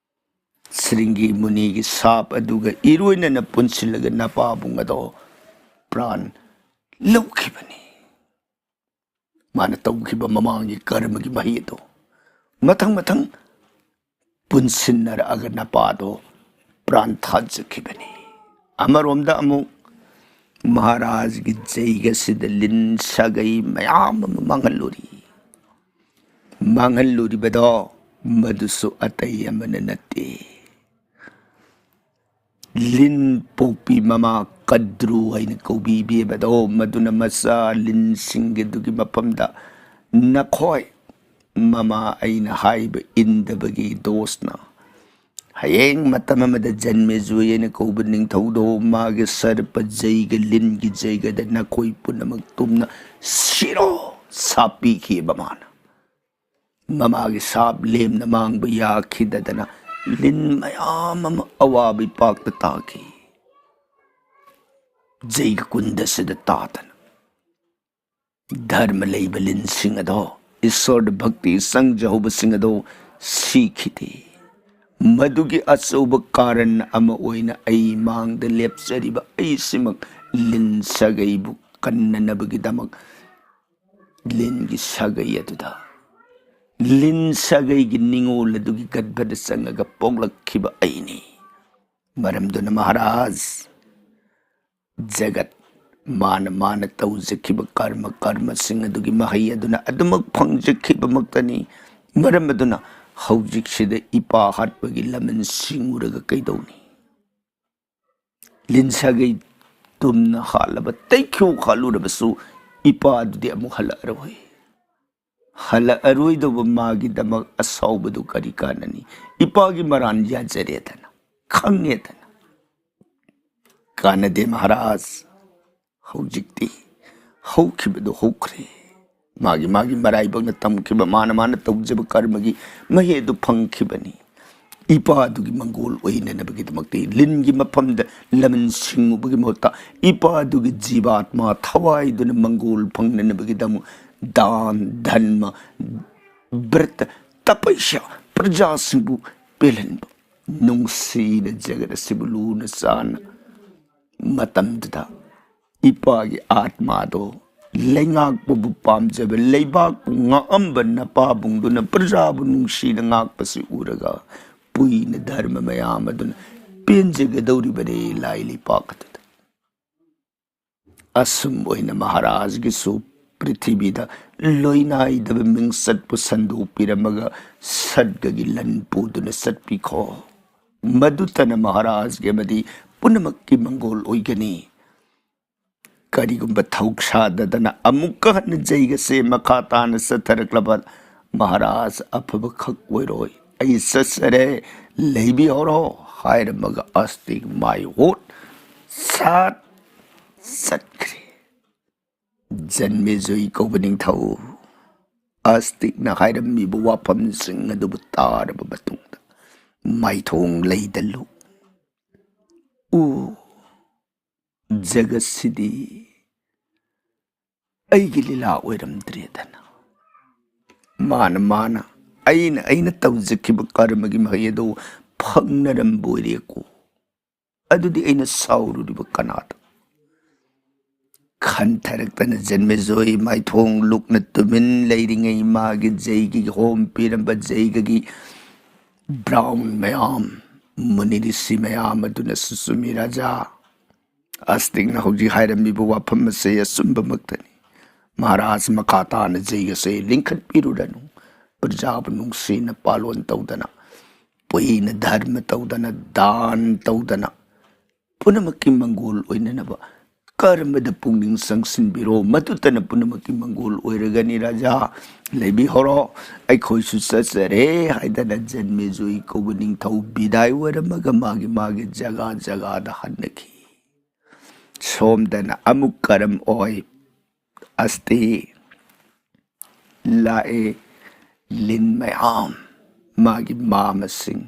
ꯁ꯭ꯔꯤꯡꯒꯤ ꯃꯨꯅꯤꯒꯤ ꯁꯥꯞ ꯑꯗꯨꯒ ꯏꯔꯣꯏꯅꯅ ꯄꯨꯟꯁꯤꯜꯂꯒ ꯅꯄꯥꯕꯨꯡ ꯑꯗꯣ ꯄ꯭ꯔꯥꯟ ꯂꯧꯈꯤꯕꯅꯤ꯫ ꯃꯥꯅ ꯇꯧꯈꯤꯕ ꯃꯃꯥꯡꯒꯤ ꯀꯔꯃꯒꯤ ꯃꯍꯩ ꯑꯗꯣ ꯃꯊꯪ ꯃꯊꯪ ꯄꯨꯟꯁꯤꯟꯅꯔꯛꯑꯒ ꯅꯄꯥꯗꯣ ꯄ꯭ꯔꯥꯟ ꯊꯥꯖꯈꯤꯕꯅꯤ꯫ ꯑꯃꯔꯣꯝꯗ ꯑꯃꯨꯛ ꯃꯍꯥꯔꯥꯖꯒꯤ ꯖꯩꯒꯁꯤꯗ ꯂꯤꯟ ꯁꯥꯒꯩ ꯃꯌꯥꯝ ꯑꯃ ꯃꯥꯡꯍꯜꯂꯨꯔꯤ꯫ ꯃꯥꯡꯍꯜꯂꯨꯔꯤꯕꯗꯣ ꯃꯗꯨꯁꯨ ꯑꯇꯩ ꯑꯃꯅ ꯅꯠꯇꯦ, ꯂꯤꯟ ꯄꯣꯛꯄꯤ ꯃꯃꯥ ꯀꯗ꯭ꯔꯨ ꯍꯥꯏꯅ ꯀꯧꯕꯤꯕꯤꯕꯗꯣ, ꯃꯗꯨꯅ ꯃꯆꯥ ꯂꯤꯟꯁꯤꯡꯒꯤ ꯑꯗꯨꯒꯤ ꯃꯐꯝꯗ, "ꯅꯈꯣꯏ ꯃꯃꯥ ꯑꯩꯅ ꯍꯥꯏꯕ ꯏꯟꯗꯕꯒꯤ ꯗꯣꯁꯅ ꯍꯌꯦꯡ ꯃꯇꯝ ꯑꯃꯗ ꯖꯟꯃꯦꯖꯨꯏ ꯍꯥꯏꯅ ꯀꯧꯕ ꯅꯤꯡꯊꯧꯗꯣ ꯃꯥꯒꯤ ꯁꯔꯄ ꯖꯩꯒ, ꯂꯤꯟꯒꯤ ꯖꯩꯒꯗ ꯅꯈꯣꯏ ꯄꯨꯝꯅꯃꯛ ꯇꯨꯝꯅ ꯁꯤꯔꯣ, ꯁꯥꯞ ꯄꯤꯈꯤꯕ ꯃꯥꯅ꯫ ꯃꯃꯥꯒꯤ ꯁꯥꯞ ꯂꯦꯝꯅ ꯃꯥꯡꯕ ꯌꯥꯈꯤꯗꯗꯅ ꯂꯤꯟ ꯃꯌꯥꯝ ꯑꯃ ꯑꯋꯥꯕ ꯏꯄꯥꯛꯇ ꯇꯥꯈꯤ꯫ ꯖꯩꯒ ꯀꯨꯟꯗꯁꯤꯗ ꯇꯥꯗꯅ ꯙꯔꯃ ꯂꯩꯕ ꯂꯤꯟꯁꯤꯡ ꯑꯗꯣ, ꯏꯁꯣꯔꯗ ꯚꯛꯇꯤ ꯆꯪꯖꯍꯧꯕꯁꯤꯡ ꯑꯗꯣ ꯁꯤꯈꯤꯗꯦ꯫ ꯃꯗꯨꯒꯤ ꯑꯆꯧꯕ ꯀꯥꯔꯟ ꯑꯃ ꯑꯣꯏꯅ ꯑꯩ ꯃꯥꯡꯗ ꯂꯦꯞꯆꯔꯤꯕ ꯑꯩꯁꯤꯃꯛ ꯂꯤꯟ ꯁꯥꯒꯩꯕꯨ ꯀꯟꯅꯅꯕꯒꯤꯗꯃꯛ ꯂꯤꯟꯒꯤ ꯁꯥꯒꯩ ꯑꯗꯨꯗ, ꯂꯤꯟ ꯁꯥꯒꯩꯒꯤ ꯅꯤꯉꯣꯜ ꯑꯗꯨꯒꯤ ꯒꯔꯚꯗ ꯆꯪꯉꯒ ꯄꯣꯛꯂꯛꯈꯤꯕ ꯑꯩꯅꯤ꯫ ꯃꯔꯝꯗꯨꯅ ꯃꯍꯥꯔꯥꯖ, ꯖꯒꯠ ꯃꯥꯅ ꯃꯥꯅ ꯇꯧꯖꯈꯤꯕ ꯀꯔꯃ, ꯀꯔꯃꯁꯤꯡ ꯑꯗꯨꯒꯤ ꯃꯍꯩ ꯑꯗꯨꯅ ꯑꯗꯨꯃꯛ ꯐꯪꯖꯈꯤꯕꯃꯛꯇꯅꯤ꯫ ꯃꯔꯝ ꯑꯗꯨꯅ ꯍꯧꯖꯤꯛꯁꯤꯗ ꯏꯄꯥ ꯍꯥꯠꯄꯒꯤ ꯂꯃꯟ ꯁꯤꯡꯉꯨꯔꯒ ꯀꯩꯗꯧꯅꯤ? ꯂꯤꯟ ꯁꯥꯒꯩ ꯇꯨꯝꯅ ꯍꯥꯠꯂꯕ, ꯇꯩꯈ꯭ꯌꯨ ꯍꯥꯠꯂꯨꯔꯕꯁꯨ ꯏꯄꯥꯗꯨꯗꯤ ꯑꯃꯨꯛ ꯍꯜꯂꯛꯑꯔꯣꯏ꯫ ꯍꯜꯂꯛꯑꯔꯣꯏꯗꯧꯕ ꯃꯥꯒꯤꯗꯃꯛ ꯑꯁꯥꯎꯕꯗꯨ ꯀꯔꯤ ꯀꯥꯟꯅꯅꯤ? ꯏꯄꯥꯒꯤ ꯃꯔꯥꯟ ꯌꯥꯖꯔꯦꯗꯅ, ꯈꯪꯉꯦꯗꯅ꯫ ꯀꯥꯟꯅꯗꯦ ꯃꯍꯥꯔꯥꯖ, ꯍꯧꯖꯤꯛꯇꯤ ꯍꯧꯈꯤꯕꯗꯨ ꯍꯧꯈ꯭ꯔꯦ꯫ ꯃꯥꯒꯤ ꯃꯥꯒꯤ ꯃꯔꯥꯏꯕꯛꯅ ꯇꯝꯈꯤꯕ, ꯃꯥꯅ ꯃꯥꯅ ꯇꯧꯖꯕ ꯀꯔꯃꯒꯤ ꯃꯍꯩ ꯑꯗꯨ ꯐꯪꯈꯤꯕꯅꯤ꯫ ꯏꯄꯥꯗꯨꯒꯤ ꯃꯪꯒꯣꯜ ꯑꯣꯏꯅꯅꯕꯒꯤꯗꯃꯛꯇꯤ ꯂꯤꯟꯒꯤ ꯃꯐꯝꯗ ꯂꯃꯟ ꯁꯤꯡꯉꯨꯕꯒꯤ ꯃꯍꯨꯠꯇ ꯏꯄꯥꯗꯨꯒꯤ ꯖꯤꯕꯥꯠꯃꯥ ꯊꯋꯥꯏꯗꯨꯅ ꯃꯪꯒꯣꯜ ꯐꯪꯅꯅꯕꯒꯤꯗꯃꯛ ꯗꯥꯟ, ꯙꯔꯃ, ꯕ꯭ꯔꯇ, ꯇꯄꯁ꯭ꯌꯥ, ꯄ꯭ꯔꯖꯥꯁꯤꯡꯕꯨ ꯄꯦꯜꯍꯟꯕ, ꯅꯨꯡꯁꯤꯅ ꯖꯒꯠ ꯑꯁꯤꯕꯨ ꯂꯨꯅ ꯆꯥꯟꯅ ꯃꯇꯝꯗꯨꯗ ꯏꯄꯥꯒꯤ ꯑꯥꯠꯃꯥꯗꯣ ꯂꯩꯉꯥꯛꯄꯕꯨ ꯄꯥꯝꯖꯕ, ꯂꯩꯕꯥꯛꯄꯨ ꯉꯥꯛꯑꯝꯕ ꯅꯄꯥꯕꯨꯡꯗꯨꯅ ꯄ꯭ꯔꯖꯥꯕꯨ ꯅꯨꯡꯁꯤꯅ ꯉꯥꯛꯄꯁꯤ ꯎꯔꯒ ꯄꯨꯏꯅ ꯙꯔꯃ ꯃꯌꯥꯝ ꯑꯗꯨꯅ ꯄꯦꯟꯖꯒꯗꯧꯔꯤꯕꯅꯤ ꯂꯥꯏ ꯂꯩꯄꯥꯛ ꯑꯗꯨꯗ꯫ ꯑꯁꯨꯝ ꯑꯣꯏꯅ ꯃꯍꯥꯔꯥꯖꯒꯤꯁꯨ ꯄ꯭ꯔꯤꯊꯤꯕꯤꯗ ꯂꯣꯏꯅꯥꯏꯗꯕ ꯃꯤꯡꯆꯠꯄꯨ ꯁꯟꯗꯣꯛꯄꯤꯔꯝꯃꯒ ꯁꯠꯒꯒꯤ ꯂꯟ ꯄꯨꯗꯨꯅ ꯆꯠꯄꯤꯈꯣ꯫ ꯃꯗꯨꯇꯅ ꯃꯍꯥꯔꯥꯖꯒꯤ ꯑꯃꯗꯤ ꯄꯨꯝꯅꯃꯛꯀꯤ ꯃꯪꯒꯣꯜ ꯑꯣꯏꯒꯅꯤ꯫ ꯀꯔꯤꯒꯨꯝꯕ ꯊꯧꯁꯥꯗꯗꯅ ꯑꯃꯨꯛꯀ ꯍꯟꯅ ꯖꯩꯒꯁꯦ ꯃꯈꯥ ꯇꯥꯅ ꯆꯠꯊꯔꯛꯂꯕ ꯃꯍꯥꯔꯥꯖ ꯑꯐꯕꯈꯛ ꯑꯣꯏꯔꯣꯏ꯫ "ꯑꯩ ꯆꯠꯆꯔꯦ, ꯂꯩꯕꯤꯍꯧꯔꯣ" ꯍꯥꯏꯔꯝꯃꯒ ꯑꯁꯇꯤꯛ ꯃꯥꯏ ꯍꯨꯠ ꯁꯠ ꯆꯠꯈ꯭ꯔꯦ꯫ ꯖꯟꯃꯦꯖꯣꯏ ꯀꯧꯕ ꯅꯤꯡꯊꯧ ꯑꯁꯇꯤꯛꯅ ꯍꯥꯏꯔꯝꯃꯤꯕ ꯋꯥꯐꯝꯁꯤꯡ ꯑꯗꯨꯕꯨ ꯇꯥꯔꯕ ꯃꯇꯨꯡꯗ ꯃꯥꯏꯊꯣꯡ ꯂꯩꯗ ꯂꯨ ꯎ ꯖꯒꯠꯁꯤꯗꯤ ꯑꯩꯒꯤ ꯂꯤꯂꯥ ꯑꯣꯏꯔꯝꯗ꯭ꯔꯦꯗꯅ꯫ ꯃꯥꯅ ꯃꯥꯅ, ꯑꯩꯅ ꯑꯩꯅ ꯇꯧꯖꯈꯤꯕ ꯀꯔꯃꯒꯤ ꯃꯍꯩ ꯑꯗꯨ ꯐꯪꯅꯔꯝꯕ ꯑꯣꯏꯔꯦꯀꯣ꯫ ꯑꯗꯨꯗꯤ ꯑꯩꯅ ꯁꯥꯎꯔꯨꯔꯤꯕ ꯀꯅꯥꯗ? ꯈꯟꯊꯔꯛꯇꯅ ꯖꯟꯃꯦꯖꯣꯏ ꯃꯥꯏꯊꯣꯡ ꯂꯨꯛꯅ ꯇꯨꯃꯤꯟ ꯂꯩꯔꯤꯉꯩ ꯃꯥꯒꯤ ꯖꯩꯒꯒꯤ ꯍꯣꯝ ꯄꯤꯔꯝꯕ ꯖꯩꯒꯒꯤ ꯕ꯭ꯔꯥꯎꯟ ꯃꯌꯥꯝ, ꯃꯨꯅꯤ ꯔꯤꯁꯤ ꯃꯌꯥꯝ ꯑꯗꯨꯅ ꯁꯨꯆꯨꯝꯃꯤ ꯔꯥꯖꯥ꯫ ꯑꯁꯇꯤꯛꯅ ꯍꯧꯖꯤꯛ ꯍꯥꯏꯔꯝꯃꯤꯕ ꯋꯥꯐꯝ ꯑꯁꯦ ꯑꯆꯨꯝꯕꯃꯛꯇꯅꯤ꯫ ꯃꯍꯥꯔꯥꯖ ꯃꯈꯥ ꯇꯥꯅ ꯖꯩꯒꯁꯦ ꯂꯤꯡꯈꯠꯄꯤꯔꯨꯔꯅꯨ꯫ ꯄ꯭ꯔꯖꯥꯕꯨ ꯅꯨꯡꯁꯤꯅ ꯄꯥꯂꯣꯟ ꯇꯧꯗꯅ, ꯄꯨꯏꯅ ꯙꯔꯃ ꯇꯧꯗꯅ, ꯗꯥꯟ ꯇꯧꯗꯅ, ꯄꯨꯝꯅꯃꯛꯀꯤ ꯃꯪꯒꯣꯜ ꯑꯣꯏꯅꯅꯕ ꯀꯔꯃꯗ ꯄꯨꯛꯅꯤꯡ ꯆꯪꯁꯤꯟꯕꯤꯔꯣ꯫ ꯃꯗꯨꯇꯅ ꯄꯨꯝꯅꯃꯛꯀꯤ ꯃꯪꯒꯣꯜ ꯑꯣꯏꯔꯒꯅꯤ꯫ ꯔꯥꯖꯥ, ꯂꯩꯕꯤꯍꯧꯔꯣ, ꯑꯩꯈꯣꯏꯁꯨ ꯆꯠꯆꯔꯦ ꯍꯥꯏꯗꯅ ꯖꯟꯃꯦꯖꯣꯏ ꯀꯧꯕ ꯅꯤꯡꯊꯧ ꯕꯤꯗꯥꯏ ꯑꯣꯏꯔꯝꯃꯒ ꯃꯥꯒꯤ ꯃꯥꯒꯤ ꯖꯒꯥ ꯖꯒꯥꯗ ꯍꯟꯅꯈꯤ꯫ ꯁꯣꯝꯗꯅ ꯑꯃꯨꯛ ꯀꯔꯝ ꯑꯣꯏ? ꯑꯁꯇꯤ ꯂꯥꯛꯑꯦ꯫ ꯂꯤꯟ ꯃꯌꯥꯝ, ꯃꯥꯒꯤ ꯃꯥꯃꯁꯤꯡ,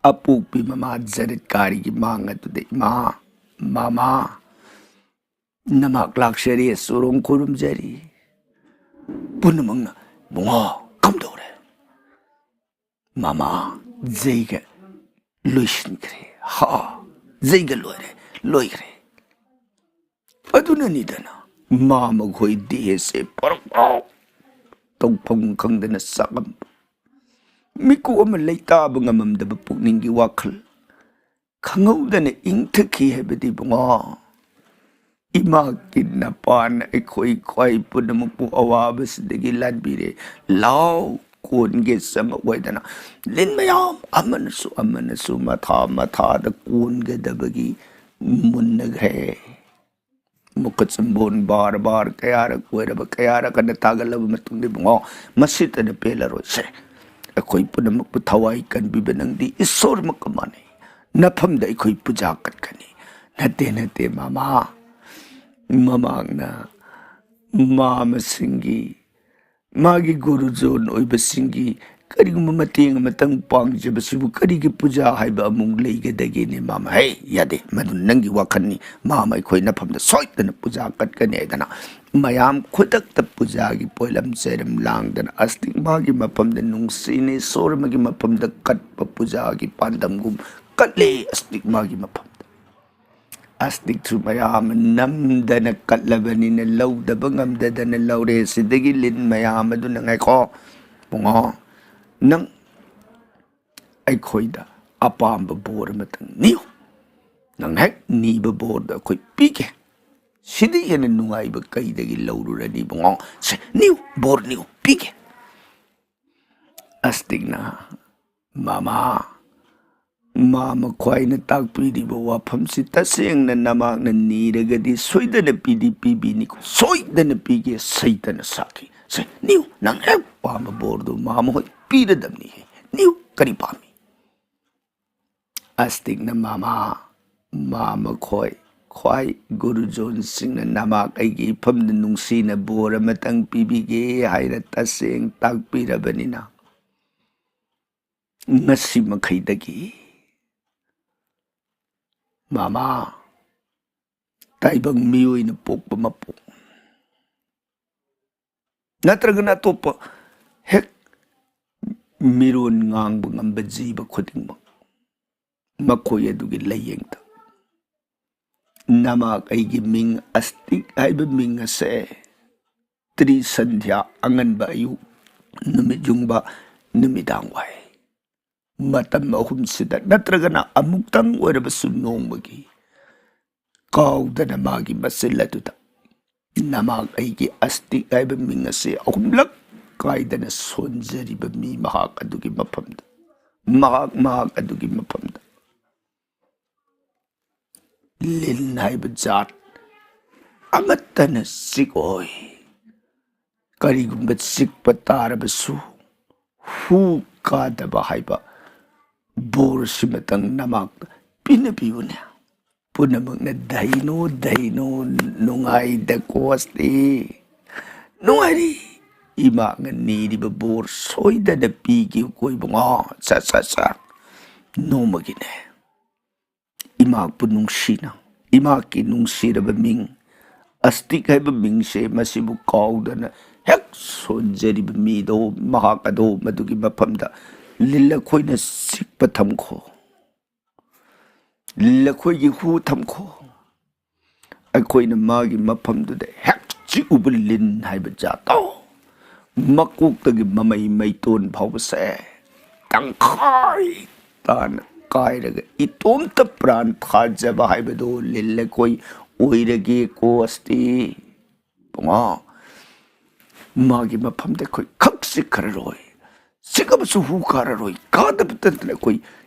ꯑꯄꯣꯛꯄꯤ ꯃꯃꯥ ꯖꯔꯠꯀꯥꯔꯤꯒꯤ ꯃꯥꯡ ꯑꯗꯨꯗ, "ꯏꯃꯥ, ꯃꯃꯥ, ꯅꯃꯥꯛ ꯂꯥꯛꯆꯔꯤ, ꯆꯨꯔꯣꯡ ꯈꯨꯔꯨꯝꯖꯔꯤ"꯫ ꯄꯨꯝꯅꯃꯛꯅ, "ꯕꯨꯡꯉꯣ, ꯀꯝꯗꯧꯔꯦ?" "ꯃꯃꯥ, ꯖꯩꯒ ꯂꯣꯏꯁꯤꯟꯈ꯭ꯔꯦ"꯫ "ꯍꯥ, ꯖꯩꯒ ꯂꯣꯏꯔꯦ?" "ꯂꯣꯏꯈ꯭ꯔꯦ"꯫ ꯑꯗꯨꯅꯅꯤꯗꯅ ꯃꯥ ꯃꯈꯣꯏ ꯗꯦꯍꯁꯦ ꯄꯔꯛ ꯄꯔꯛ ꯇꯧꯐꯝ ꯈꯪꯗꯅ ꯆꯥꯛꯂꯝꯕ, ꯃꯤꯀꯨꯞ ꯑꯃ ꯂꯩꯇꯥꯕ ꯉꯝꯃꯝꯗꯕ ꯄꯨꯛꯅꯤꯡꯒꯤ ꯋꯥꯈꯜ ꯈꯪꯍꯧꯗꯅ ꯏꯪꯊꯈꯤ ꯍꯥꯏꯕꯗꯤ ꯏꯕꯨꯡꯉꯣ꯫ ꯏꯃꯥ ꯀꯤꯟꯅ ꯄꯥꯟꯅ ꯑꯩꯈꯣꯏ ꯈ꯭ꯋꯥꯏ ꯄꯨꯝꯅꯃꯛꯄꯨ ꯑꯋꯥꯕꯁꯤꯗꯒꯤ ꯂꯥꯟꯕꯤꯔꯦ꯫ ꯂꯥꯎ, ꯀꯣꯟꯒꯦ ꯆꯪꯉꯛꯑꯣꯏꯗꯅ ꯂꯤꯟ ꯃꯌꯥꯝ ꯑꯃꯅꯁꯨ ꯑꯃꯅꯁꯨ ꯃꯊꯥ ꯃꯊꯥꯗ ꯀꯣꯟꯒꯗꯕꯒꯤ ꯃꯨꯟꯅꯈ꯭ꯔꯦ꯫ ꯃꯨꯈꯠ ꯆꯝꯕꯣꯟ ꯕꯥꯔ ꯕꯥꯔ ꯀꯌꯥꯔꯛ ꯑꯣꯏꯔꯕ, ꯀꯌꯥꯔꯛ ꯍꯟꯅ ꯇꯥꯒꯜꯂꯕ ꯃꯇꯨꯡꯗ, ꯏꯕꯨꯡꯉꯣ, ꯃꯁꯤꯇꯅ ꯄꯦꯜꯂꯔꯣꯏꯁꯦ꯫ ꯑꯩꯈꯣꯏ ꯄꯨꯝꯅꯃꯛꯄꯨ ꯊꯋꯥꯏ ꯀꯟꯕꯤꯕ ꯅꯪꯗꯤ ꯏꯁꯣꯔꯃꯛꯀ ꯃꯥꯟꯅꯩ꯫ ꯅꯐꯝꯗ ꯑꯩꯈꯣꯏ ꯄꯨꯖꯥ ꯀꯠꯀꯅꯤ꯫ ꯅꯠꯇꯦ, ꯅꯠꯇꯦ, ꯃꯃꯥ꯫ ꯃꯃꯥꯡꯅ ꯃꯥꯃꯁꯤꯡꯒꯤ, ꯃꯥꯒꯤ ꯒꯨꯔꯨꯖꯣꯟ ꯑꯣꯏꯕꯁꯤꯡꯒꯤ ꯀꯔꯤꯒꯨꯝꯕ ꯃꯇꯦꯡ ꯑꯃꯇꯪ ꯄꯥꯡꯖꯕꯁꯤꯕꯨ ꯀꯔꯤꯒꯤ ꯄꯨꯖꯥ ꯍꯥꯏꯕ ꯑꯃꯨꯛ ꯂꯩꯒꯗꯒꯦꯅꯦ, ꯃꯥꯃ? ꯍꯦ, ꯌꯥꯗꯦ, ꯃꯗꯨ ꯅꯪꯒꯤ ꯋꯥꯈꯜꯅꯤ꯫ ꯃꯥꯃ, ꯑꯩꯈꯣꯏ ꯅꯐꯝꯗ ꯁꯣꯏꯗꯅ ꯄꯨꯖꯥ ꯀꯠꯀꯅꯤ ꯍꯥꯏꯗꯅ ꯃꯌꯥꯝ ꯈꯨꯗꯛꯇ ꯄꯨꯖꯥꯒꯤ ꯄꯣꯠꯂꯝ ꯆꯩꯔꯝ ꯂꯥꯡꯗꯅ, ꯑꯁꯇꯤꯛ ꯃꯥꯒꯤ ꯃꯐꯝꯗ ꯅꯨꯡꯁꯤꯅ ꯏꯁꯣꯔ ꯑꯃꯒꯤ ꯃꯐꯝꯗ ꯀꯠꯄ ꯄꯨꯖꯥꯒꯤ ꯄꯥꯟꯗꯝꯒꯨꯝ ꯀꯠꯂꯦ ꯑꯁꯇꯤꯛ ꯃꯥꯒꯤ ꯃꯐꯝꯗ꯫ ꯑꯁꯇꯤꯛꯁꯨ ꯃꯌꯥꯝ ꯅꯝꯗꯅ ꯀꯠꯂꯕꯅꯤꯅ ꯂꯧꯗꯕ ꯉꯝꯗꯗꯅ ꯂꯧꯔꯦ꯫ ꯁꯤꯗꯒꯤ ꯂꯤꯟ ꯃꯌꯥꯝ ꯑꯗꯨꯅ, "ꯉꯥꯏꯈꯣ, ꯏꯕꯨꯡꯉꯣ, ꯅꯪ ꯑꯩꯈꯣꯏꯗ ꯑꯄꯥꯝꯕ ꯕꯣꯔ ꯑꯃꯇꯪ ꯅꯤꯌꯨ꯫ ꯅꯪ ꯍꯦꯛ ꯅꯤꯕ ꯕꯣꯔꯗꯣ ꯑꯩꯈꯣꯏ ꯄꯤꯒꯦ꯫ ꯁꯤꯗꯤ ꯍꯦꯟꯅ ꯅꯨꯡꯉꯥꯏꯕ ꯀꯩꯗꯒꯤ ꯂꯧꯔꯨꯔꯅꯤ, ꯏꯕꯨꯡꯉꯣ? ꯁꯦ, ꯅꯤꯌꯨ, ꯕꯣꯔ ꯅꯤꯌꯨ, ꯄꯤꯒꯦ"꯫ ꯑꯁꯇꯤꯛꯅ ꯃꯃꯥ, ꯃꯥꯃ ꯈ꯭ꯋꯥꯏꯅ ꯇꯥꯛꯄꯤꯔꯤꯕ ꯋꯥꯐꯝꯁꯤ ꯇꯁꯦꯡꯅ ꯅꯃꯥꯛꯅ ꯅꯤꯔꯒꯗꯤ ꯁꯣꯏꯗꯅ ꯄꯤꯗꯤ ꯄꯤꯕꯤꯅꯤꯀꯣ, ꯁꯣꯏꯗꯅ ꯄꯤꯒꯦ ꯁꯩꯇꯅ ꯁꯥꯈꯤ꯫ "ꯁꯦ, ꯅꯤꯌꯨ, ꯅꯪ ꯍꯦꯛ ꯄꯥꯝꯕ ꯕꯣꯔꯗꯨ ꯃꯥꯃ ꯍꯣꯏ ꯄꯤꯔꯗꯕꯅꯤ꯫ ꯅꯤꯌꯨ, ꯀꯔꯤ ꯄꯥꯝꯃꯤ?" ꯑꯁꯇꯤꯛꯅ ꯃꯥꯃ, ꯃꯥꯃ ꯈꯣꯏ, ꯈ꯭ꯋꯥꯏ ꯒꯨꯔꯨꯖꯣꯟꯁꯤꯡꯅ ꯅꯃꯥꯛ ꯑꯩꯒꯤ ꯏꯐꯝꯗ ꯅꯨꯡꯁꯤꯅ ꯕꯣꯔ ꯑꯃꯇꯪ ꯄꯤꯕꯤꯒꯦ ꯍꯥꯏꯅ ꯇꯁꯦꯡ ꯇꯥꯛꯄꯤꯔꯕꯅꯤꯅ, ꯉꯁꯤ ꯃꯈꯩꯗꯒꯤ ꯃꯃꯥ, ꯇꯥꯏꯕꯪ ꯃꯤꯑꯣꯏꯅ ꯄꯣꯛꯄ ꯃꯄꯣꯛ ꯅꯠꯇ꯭ꯔꯒꯅ ꯑꯇꯣꯞꯄ ꯍꯦꯛ ꯃꯤꯔꯣꯟ ꯉꯥꯡꯕ ꯉꯝꯕ ꯖꯤꯕ ꯈꯨꯗꯤꯡꯃꯛ, ꯃꯈꯣꯏ ꯑꯗꯨꯒꯤ ꯂꯥꯏꯌꯦꯡꯗ ꯅꯃꯥꯛ ꯑꯩꯒꯤ ꯃꯤꯡ ꯑꯁꯇꯤꯛ ꯍꯥꯏꯕ ꯃꯤꯡ ꯑꯁꯦ ꯇ꯭ꯔꯤꯁꯟꯙ꯭ꯌꯥ, ꯑꯉꯟꯕ ꯑꯌꯨꯛ, ꯅꯨꯃꯤꯠ ꯌꯨꯡꯕ, ꯅꯨꯃꯤꯗꯥꯡ ꯋꯥꯏ, ꯃꯇꯝ ꯑꯍꯨꯝꯁꯤꯗ ꯅꯠꯇ꯭ꯔꯒꯅ ꯑꯃꯨꯛꯇꯪ ꯑꯣꯏꯔꯕꯁꯨ ꯅꯣꯡꯃꯒꯤ ꯀꯥꯎꯗꯅ ꯃꯥꯒꯤ ꯃꯆꯤꯜ ꯑꯗꯨꯗ ꯅꯃꯥꯛ ꯑꯩꯒꯤ ꯑꯁꯇꯤꯛ ꯍꯥꯏꯕ ꯃꯤꯡ ꯑꯁꯤ ꯑꯍꯨꯝꯂꯛ ꯀꯥꯏꯗꯅ ꯁꯣꯟꯖꯔꯤꯕ ꯃꯤ ꯃꯍꯥꯛ ꯑꯗꯨꯒꯤ ꯃꯐꯝꯗ, ꯃꯍꯥꯛ, ꯃꯍꯥꯛ ꯑꯗꯨꯒꯤ ꯃꯐꯝꯗ ꯂꯤꯟ ꯍꯥꯏꯕ ꯖꯥꯠ ꯑꯃꯠꯇꯅ ꯆꯤꯛꯑꯣꯏ꯫ ꯀꯔꯤꯒꯨꯝꯕ ꯆꯤꯛꯄ ꯇꯥꯔꯕꯁꯨ ꯍꯨ ꯀꯥꯗꯕ ꯍꯥꯏꯕ ꯕꯣꯔꯁꯤꯃꯇꯪ ꯅꯃꯥꯛꯇ ꯄꯤꯅꯕꯤꯌꯨꯅꯦ꯫ ꯄꯨꯝꯅꯃꯛꯅ ꯙꯩꯅꯣ ꯙꯩꯅꯣ ꯅꯨꯡꯉꯥꯏꯗ ꯀꯣꯁꯇꯤ꯫ ꯅꯨꯡꯉꯥꯏꯔꯤ꯫ ꯏꯃꯥꯅ ꯅꯤꯔꯤꯕ ꯕꯣꯔ ꯁꯣꯏꯗꯅ ꯄꯤꯒꯦ ꯀꯣ ꯏꯕꯨꯡꯉꯣ꯫ ꯁꯥ ꯁꯥ ꯁꯥ꯫ ꯅꯣꯡꯃꯒꯤꯅꯦ꯫ ꯏꯃꯥꯕꯨ ꯅꯨꯡꯁꯤꯅ, ꯏꯃꯥꯒꯤ ꯅꯨꯡꯁꯤꯔꯕ ꯃꯤꯡ, ꯑꯁꯇꯤꯛ ꯍꯥꯏꯕ ꯃꯤꯡꯁꯦ ꯃꯁꯤꯕꯨ ꯀꯥꯎꯗꯅ ꯍꯦꯛ ꯁꯣꯟꯖꯔꯤꯕ ꯃꯤꯗꯣ, ꯃꯍꯥꯛ ꯑꯗꯣ ꯃꯗꯨꯒꯤ ꯃꯐꯝꯗ ꯂꯤꯜ ꯑꯩꯈꯣꯏꯅ ꯆꯤꯛꯄ ꯊꯝꯈꯣ꯫ ꯂꯤꯜ ꯑꯩꯈꯣꯏꯒꯤ ꯍꯨ ꯊꯝꯈꯣ꯫ ꯑꯩꯈꯣꯏꯅ ꯃꯥꯒꯤ ꯃꯐꯝꯗꯨꯗ ꯍꯦꯛ ꯆꯤꯛꯎꯕ ꯂꯤꯟ ꯍꯥꯏꯕ ꯖꯥꯠꯇꯣ, ꯃꯀꯣꯛꯇꯒꯤ ꯃꯃꯩ ꯃꯩꯇꯣꯟ ꯐꯥꯎꯕꯁꯦ ꯇꯪꯈꯥꯏ ꯇꯥꯅ ꯀꯥꯏꯔꯒ ꯏꯇꯣꯝꯇ ꯄ꯭ꯔꯥꯟ ꯊꯥꯖꯕ ꯍꯥꯏꯕꯗꯣ ꯂꯤꯜ ꯑꯩꯈꯣꯏ ꯑꯣꯏꯔꯒꯦ ꯀꯣꯁꯇꯤ꯫ ꯄꯨꯡꯉꯥ ꯃꯥꯒꯤ ꯃꯐꯝꯗ ꯑꯩꯈꯣꯏ ꯈꯛ ꯆꯤꯛꯈ꯭ꯔꯔꯣꯏ, ꯆꯤꯛꯑꯕꯁꯨ ꯍꯨ ꯀꯥꯔꯔꯣꯏ꯫ ꯀꯥꯗꯕꯇ ꯅꯠꯇꯅ ꯑꯩꯈꯣꯏ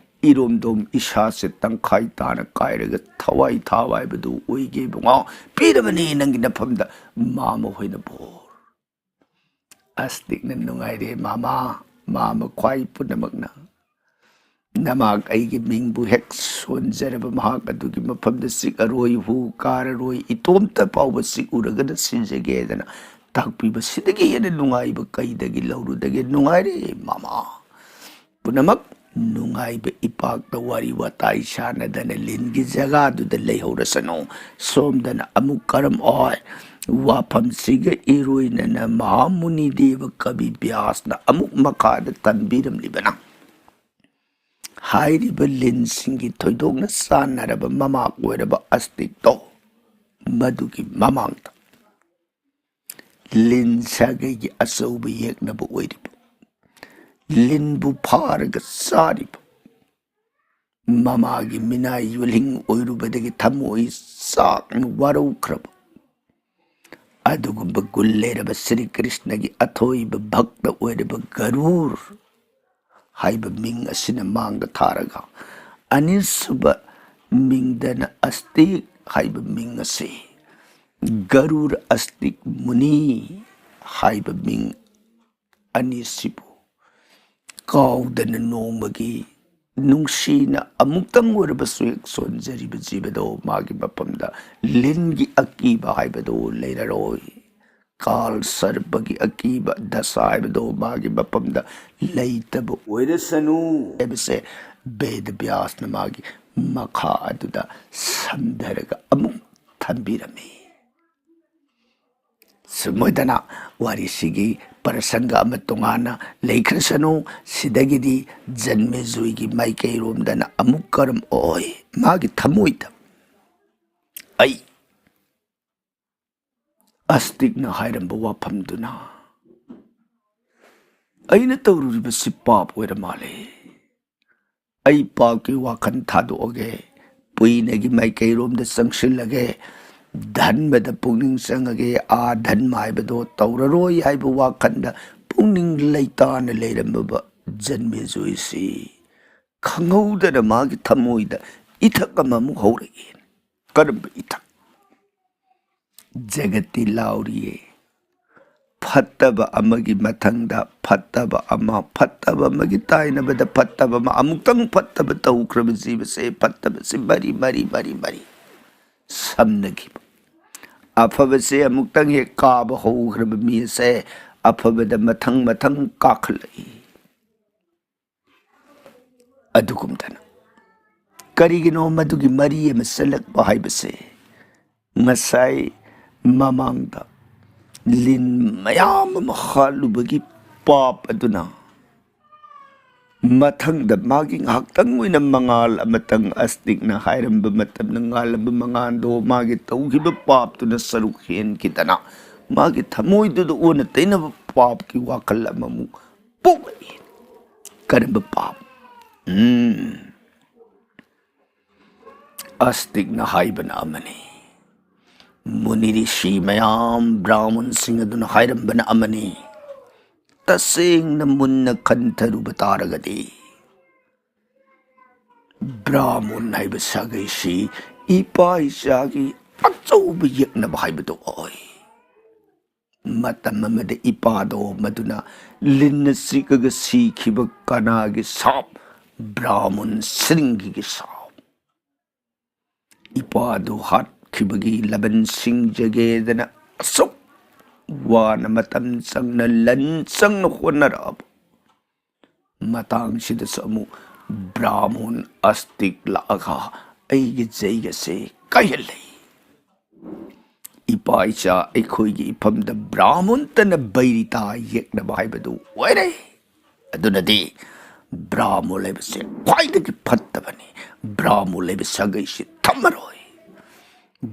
ꯏꯔꯣꯝꯗꯣꯝ ꯏꯁꯥꯁꯦ ꯇꯪꯈꯥꯏ ꯇꯥꯅ ꯀꯥꯏꯔꯒ ꯊꯋꯥꯏ ꯊꯥꯕ ꯍꯥꯏꯕꯗꯨ ꯑꯣꯏꯒꯦ ꯏꯕꯨꯡꯉꯣ꯫ ꯄꯤꯔꯕꯅꯤ ꯅꯪꯒꯤ ꯅꯐꯝꯗ ꯃꯥꯃ ꯍꯣꯏꯅ ꯕꯣꯔ꯫ ꯑꯁꯇꯤꯛꯅ ꯅꯨꯡꯉꯥꯏꯔꯦ ꯃꯥꯃ, ꯃꯥꯃ ꯈ꯭ꯋꯥꯏ ꯄꯨꯝꯅꯃꯛꯅ꯫ ꯅꯃꯥꯛ ꯑꯩꯒꯤ ꯃꯤꯡꯕꯨ ꯍꯦꯛ ꯁꯣꯟꯖꯔꯕ ꯃꯍꯥꯛ ꯑꯗꯨꯒꯤ ꯃꯐꯝꯗ ꯆꯤꯛꯑꯔꯣꯏ, ꯍꯨ ꯀꯥꯔꯔꯣꯏ, ꯏꯇꯣꯝꯇ ꯐꯥꯎꯕ ꯆꯤꯛꯎꯔꯒꯅ ꯁꯤꯖꯒꯦꯗꯅ ꯇꯥꯛꯄꯤꯕꯁꯤꯗꯒꯤ ꯍꯦꯟꯅ ꯅꯨꯡꯉꯥꯏꯕ ꯀꯩꯗꯒꯤ ꯂꯧꯔꯨꯗꯒꯦ? ꯅꯨꯡꯉꯥꯏꯔꯦ ꯃꯥꯃ꯫ ꯄꯨꯝꯅꯃꯛ ꯅꯨꯡꯉꯥꯏꯕ ꯏꯄꯥꯛꯇ ꯋꯥꯔꯤ ꯋꯥꯇꯥꯏ ꯁꯥꯟꯅꯗꯅ ꯂꯤꯟꯒꯤ ꯖꯒꯥꯗꯨꯗ ꯂꯩꯍꯧꯔꯁꯅꯨ꯫ ꯁꯣꯝꯗꯅ ꯑꯃꯨꯛ ꯀꯔꯝ ꯑꯣꯏ ꯋꯥꯐꯝꯁꯤꯒ ꯏꯔꯣꯏꯅꯅ ꯃꯍꯥꯃꯨꯅꯤ ꯗꯦꯕ ꯀꯕꯤ ꯕ꯭ꯌꯥꯁꯅ ꯑꯃꯨꯛ ꯃꯈꯥꯗ ꯇꯝꯕꯤꯔꯝꯂꯤꯕꯅ ꯍꯥꯏꯔꯤꯕ ꯂꯤꯟꯁꯤꯡꯒꯤ ꯊꯣꯏꯗꯣꯛꯅ ꯆꯥꯟꯅꯔꯕ ꯃꯃꯥ ꯑꯣꯏꯔꯕ ꯑꯁꯇꯤꯛꯇꯣ ꯃꯗꯨꯒꯤ ꯃꯃꯥꯡꯗ ꯂꯤꯟ ꯁꯥꯒꯩꯒꯤ ꯑꯆꯧꯕ ꯌꯦꯛꯅꯕ ꯑꯣꯏꯔꯤꯕ, ꯂꯤꯟꯕꯨ ꯐꯥꯔꯒ ꯆꯥꯔꯤꯕ, ꯃꯃꯥꯒꯤ ꯃꯤꯅꯥꯏ ꯌꯨꯜꯍꯤꯡ ꯑꯣꯏꯔꯨꯕꯗꯒꯤ ꯊꯃꯣꯏ ꯆꯥꯛꯅ ꯋꯥꯔꯧꯈ꯭ꯔꯕ ꯑꯗꯨꯒꯨꯝꯕ ꯒꯨꯟ ꯂꯩꯔꯕ ꯁ꯭ꯔꯤ ꯀ꯭ꯔꯤꯁꯅꯒꯤ ꯑꯊꯣꯏꯕ ꯚꯛꯇ ꯑꯣꯏꯔꯤꯕ ꯒꯔꯨꯔ ꯍꯥꯏꯕ ꯃꯤꯡ ꯑꯁꯤꯅ ꯃꯥꯡꯗ ꯊꯥꯔꯒ, ꯑꯅꯤꯁꯨꯕ ꯃꯤꯡꯗꯅ ꯑꯁꯇꯤꯛ ꯍꯥꯏꯕ ꯃꯤꯡ ꯑꯁꯤ, ꯒꯔꯨꯔ ꯑꯁꯇꯤꯛ ꯃꯨꯅꯤ ꯍꯥꯏꯕ ꯃꯤꯡ ꯑꯅꯤꯁꯤꯕꯨ ꯀꯥꯎꯗꯅ ꯅꯣꯡꯃꯒꯤ ꯅꯨꯡꯁꯤꯅ ꯑꯃꯨꯛꯇꯪ ꯑꯣꯏꯔꯕꯁꯨ ꯍꯦꯛ ꯁꯣꯟꯖꯔꯤꯕ ꯖꯤꯕꯗꯣ ꯃꯥꯒꯤ ꯃꯐꯝꯗ ꯂꯤꯟꯒꯤ ꯑꯀꯤꯕ ꯍꯥꯏꯕꯗꯨ ꯂꯩꯔꯔꯣꯏ꯫ ꯀꯥꯜ ꯁꯔꯄꯒꯤ ꯑꯀꯤꯕ ꯗꯁꯥ ꯍꯥꯏꯕꯗꯣ ꯃꯥꯒꯤ ꯃꯐꯝꯗ ꯂꯩꯇꯕ ꯑꯣꯏꯔꯁꯅꯨ ꯍꯥꯏꯕꯁꯦ ꯕꯦꯗ ꯕ꯭ꯌꯥꯁꯅ ꯃꯥꯒꯤ ꯃꯈꯥ ꯑꯗꯨꯗ ꯁꯝꯊꯔꯒ ꯑꯃꯨꯛ ꯊꯝꯕꯤꯔꯝꯃꯤ꯫ ꯁꯨꯝ ꯑꯣꯏꯗꯅ ꯋꯥꯔꯤꯁꯤꯒꯤ ꯄ꯭ꯔꯁꯪꯒ ꯑꯃ ꯇꯣꯉꯥꯟꯅ ꯂꯩꯈ꯭ꯔꯁꯅꯨ꯫ ꯁꯤꯗꯒꯤꯗꯤ ꯖꯟꯃꯦꯖꯨꯏꯒꯤ ꯃꯥꯏꯀꯩꯔꯣꯝꯗꯅ ꯑꯃꯨꯛ ꯀꯔꯝ ꯑꯣꯏ? ꯃꯥꯒꯤ ꯊꯃꯣꯏꯗ ꯑꯩ ꯑꯁꯇꯤꯛꯅ ꯍꯥꯏꯔꯝꯕ ꯋꯥꯐꯝꯗꯨꯅ ꯑꯩꯅ ꯇꯧꯔꯨꯔꯤꯕꯁꯤ ꯄꯥꯞ ꯑꯣꯏꯔ ꯃꯥꯜꯂꯦ꯫ ꯑꯩ ꯄꯥꯞꯀꯤ ꯋꯥꯈꯜ ꯊꯥꯗꯣꯛꯑꯒꯦ, ꯄꯨꯏꯅꯒꯤ ꯃꯥꯏꯀꯩꯔꯣꯝꯗ ꯆꯪꯁꯤꯜꯂꯒꯦ, ꯙꯟꯕꯗ ꯄꯨꯛꯅꯤꯡ ꯆꯪꯉꯒꯦ, ꯑꯥ ꯙꯟꯃ ꯍꯥꯏꯕꯗꯣ ꯇꯧꯔꯔꯣꯏ ꯍꯥꯏꯕ ꯋꯥꯈꯜꯗ ꯄꯨꯛꯅꯤꯡ ꯂꯩꯇꯥꯅ ꯂꯩꯔꯝꯃꯕ ꯖꯟꯃꯦꯖꯣꯏꯁꯤ ꯈꯪꯍꯧꯗꯅ ꯃꯥꯒꯤ ꯊꯃꯣꯏꯗ ꯏꯊꯛ ꯑꯃꯃꯨꯛ ꯍꯧꯔꯛꯏ꯫ ꯀꯔꯝꯕ ꯏꯊꯛ? ꯖꯒꯠꯇꯤ ꯂꯥꯎꯔꯤꯌꯦ꯫ ꯐꯠꯇꯕ ꯑꯃꯒꯤ ꯃꯊꯪꯗ ꯐꯠꯇꯕ ꯑꯃ, ꯐꯠꯇꯕ ꯑꯃꯒꯤ ꯇꯥꯏꯅꯕꯗ ꯐꯠꯇꯕ ꯑꯃ, ꯑꯃꯨꯛꯇꯪ ꯐꯠꯇꯕ ꯇꯧꯈ꯭ꯔꯕ ꯖꯤꯕꯁꯦ ꯐꯠꯇꯕꯁꯦ ꯃꯔꯤ, ꯃꯔꯤ, ꯃꯔꯤ, ꯃꯔꯤ ꯁꯝꯅꯈꯤꯕ꯫ ꯑꯐꯕꯁꯦ ꯑꯃꯨꯛꯇꯪ ꯍꯦꯛ ꯀꯥꯕ ꯍꯧꯈ꯭ꯔꯕ ꯃꯤ ꯑꯁꯦ ꯑꯐꯕꯗ ꯃꯊꯪ ꯃꯊꯪ ꯀꯥꯈꯠꯂꯛꯏ꯫ ꯑꯗꯨꯒꯨꯝꯗꯅ ꯀꯔꯤꯒꯤꯅꯣ ꯃꯗꯨꯒꯤ ꯃꯔꯤ ꯑꯃ ꯆꯠꯂꯛꯄ ꯍꯥꯏꯕꯁꯦ? ꯉꯁꯥꯏ ꯃꯃꯥꯡꯗ ꯂꯤꯟ ꯃꯌꯥꯝ ꯑꯃ ꯍꯥꯠꯂꯨꯕꯒꯤ ꯄꯥꯞ ꯑꯗꯨꯅ ꯃꯊꯪꯗ ꯃꯥꯒꯤ ꯉꯥꯏꯍꯥꯛꯇꯪ ꯑꯣꯏꯅ ꯃꯉꯥꯜ ꯑꯃꯇꯪ ꯑꯁꯇꯤꯛꯅ ꯍꯥꯏꯔꯝꯕ ꯃꯇꯝꯗ ꯉꯥꯜꯂꯝꯕ ꯃꯉꯥꯜꯗꯣ ꯃꯥꯒꯤ ꯇꯧꯈꯤꯕ ꯄꯥꯞꯇꯨꯅ ꯁꯔꯨꯛ ꯍꯦꯟꯈꯤꯗꯅ ꯃꯥꯒꯤ ꯊꯃꯣꯏꯗꯨꯗ ꯑꯣꯟꯅ ꯇꯩꯅꯕ ꯄꯥꯞꯀꯤ ꯋꯥꯈꯜ ꯑꯃꯃꯨꯛ ꯄꯣꯛꯂꯛꯏ꯫ ꯀꯔꯝꯕ ꯄꯥꯞ? ꯎꯝ꯫ ꯑꯁꯇꯤꯛꯅ ꯍꯥꯏꯕꯅ ꯑꯃꯅꯤ, ꯃꯨꯅꯤ ꯔꯤꯁꯤ ꯃꯌꯥꯝ, ꯕ꯭ꯔꯥꯍꯃꯟꯁꯤꯡ ꯑꯗꯨꯅ ꯍꯥꯏꯔꯝꯕꯅ ꯑꯃꯅꯤ꯫ ꯇꯁꯦꯡꯅ ꯃꯨꯟꯅ ꯈꯟꯊꯔꯨꯕ ꯇꯥꯔꯒꯗꯤ, ꯕ꯭ꯔꯥꯍꯃꯨꯟ ꯍꯥꯏꯕ ꯁꯥꯒꯩꯁꯤ ꯏꯄꯥ ꯏꯆꯥꯒꯤ ꯑꯆꯧꯕ ꯌꯦꯛꯅꯕ ꯍꯥꯏꯕꯗꯨ ꯑꯣꯏ꯫ ꯃꯇꯝ ꯑꯃꯗ ꯏꯄꯥꯗꯣ ꯃꯗꯨꯅ ꯂꯤꯟꯅ ꯆꯤꯛꯑꯒ ꯁꯤꯈꯤꯕ ꯀꯅꯥꯒꯤ ꯁꯥꯞ? ꯕ꯭ꯔꯥꯍꯃꯨꯟ ꯁ꯭ꯔꯤꯡꯒꯤꯒꯤ ꯁꯥꯞ꯫ ꯏꯄꯥꯗꯨ ꯍꯥꯠꯈꯤꯕꯒꯤ ꯂꯕꯟ ꯁꯤꯡꯖꯒꯦꯗꯅ ꯑꯁꯨꯛ ꯋꯥꯅ ꯃꯇꯝ ꯆꯪꯅ ꯂꯟ ꯆꯪꯅ ꯍꯣꯠꯅꯔꯛꯑꯕ ꯃꯇꯥꯡꯁꯤꯗꯁꯨ ꯑꯃꯨꯛ ꯕ꯭ꯔꯥꯍꯃꯨꯟ ꯑꯁꯇꯤꯛ ꯂꯥꯛꯑꯒ ꯑꯩꯒꯤ ꯖꯩꯒꯁꯦ ꯀꯥꯏꯍꯜꯂꯦ꯫ ꯏꯄꯥ ꯏꯆꯥ ꯑꯩꯈꯣꯏꯒꯤ ꯏꯐꯝꯗ ꯕ꯭ꯔꯥꯍꯃꯨꯟꯇꯅ ꯕꯩꯔꯤꯇꯥ ꯌꯦꯛꯅꯕ ꯍꯥꯏꯕꯗꯨ ꯑꯣꯏꯔꯦ꯫ ꯑꯗꯨꯅꯗꯤ ꯕ꯭ꯔꯥꯍꯃꯨꯟ ꯍꯥꯏꯕꯁꯦ ꯈ꯭ꯋꯥꯏꯗꯒꯤ ꯐꯠꯇꯕꯅꯤ꯫ ꯕ꯭ꯔꯥꯍꯃꯨꯟ ꯍꯥꯏꯕ ꯁꯥꯒꯩꯁꯤ ꯊꯝꯃꯔꯣꯏ꯫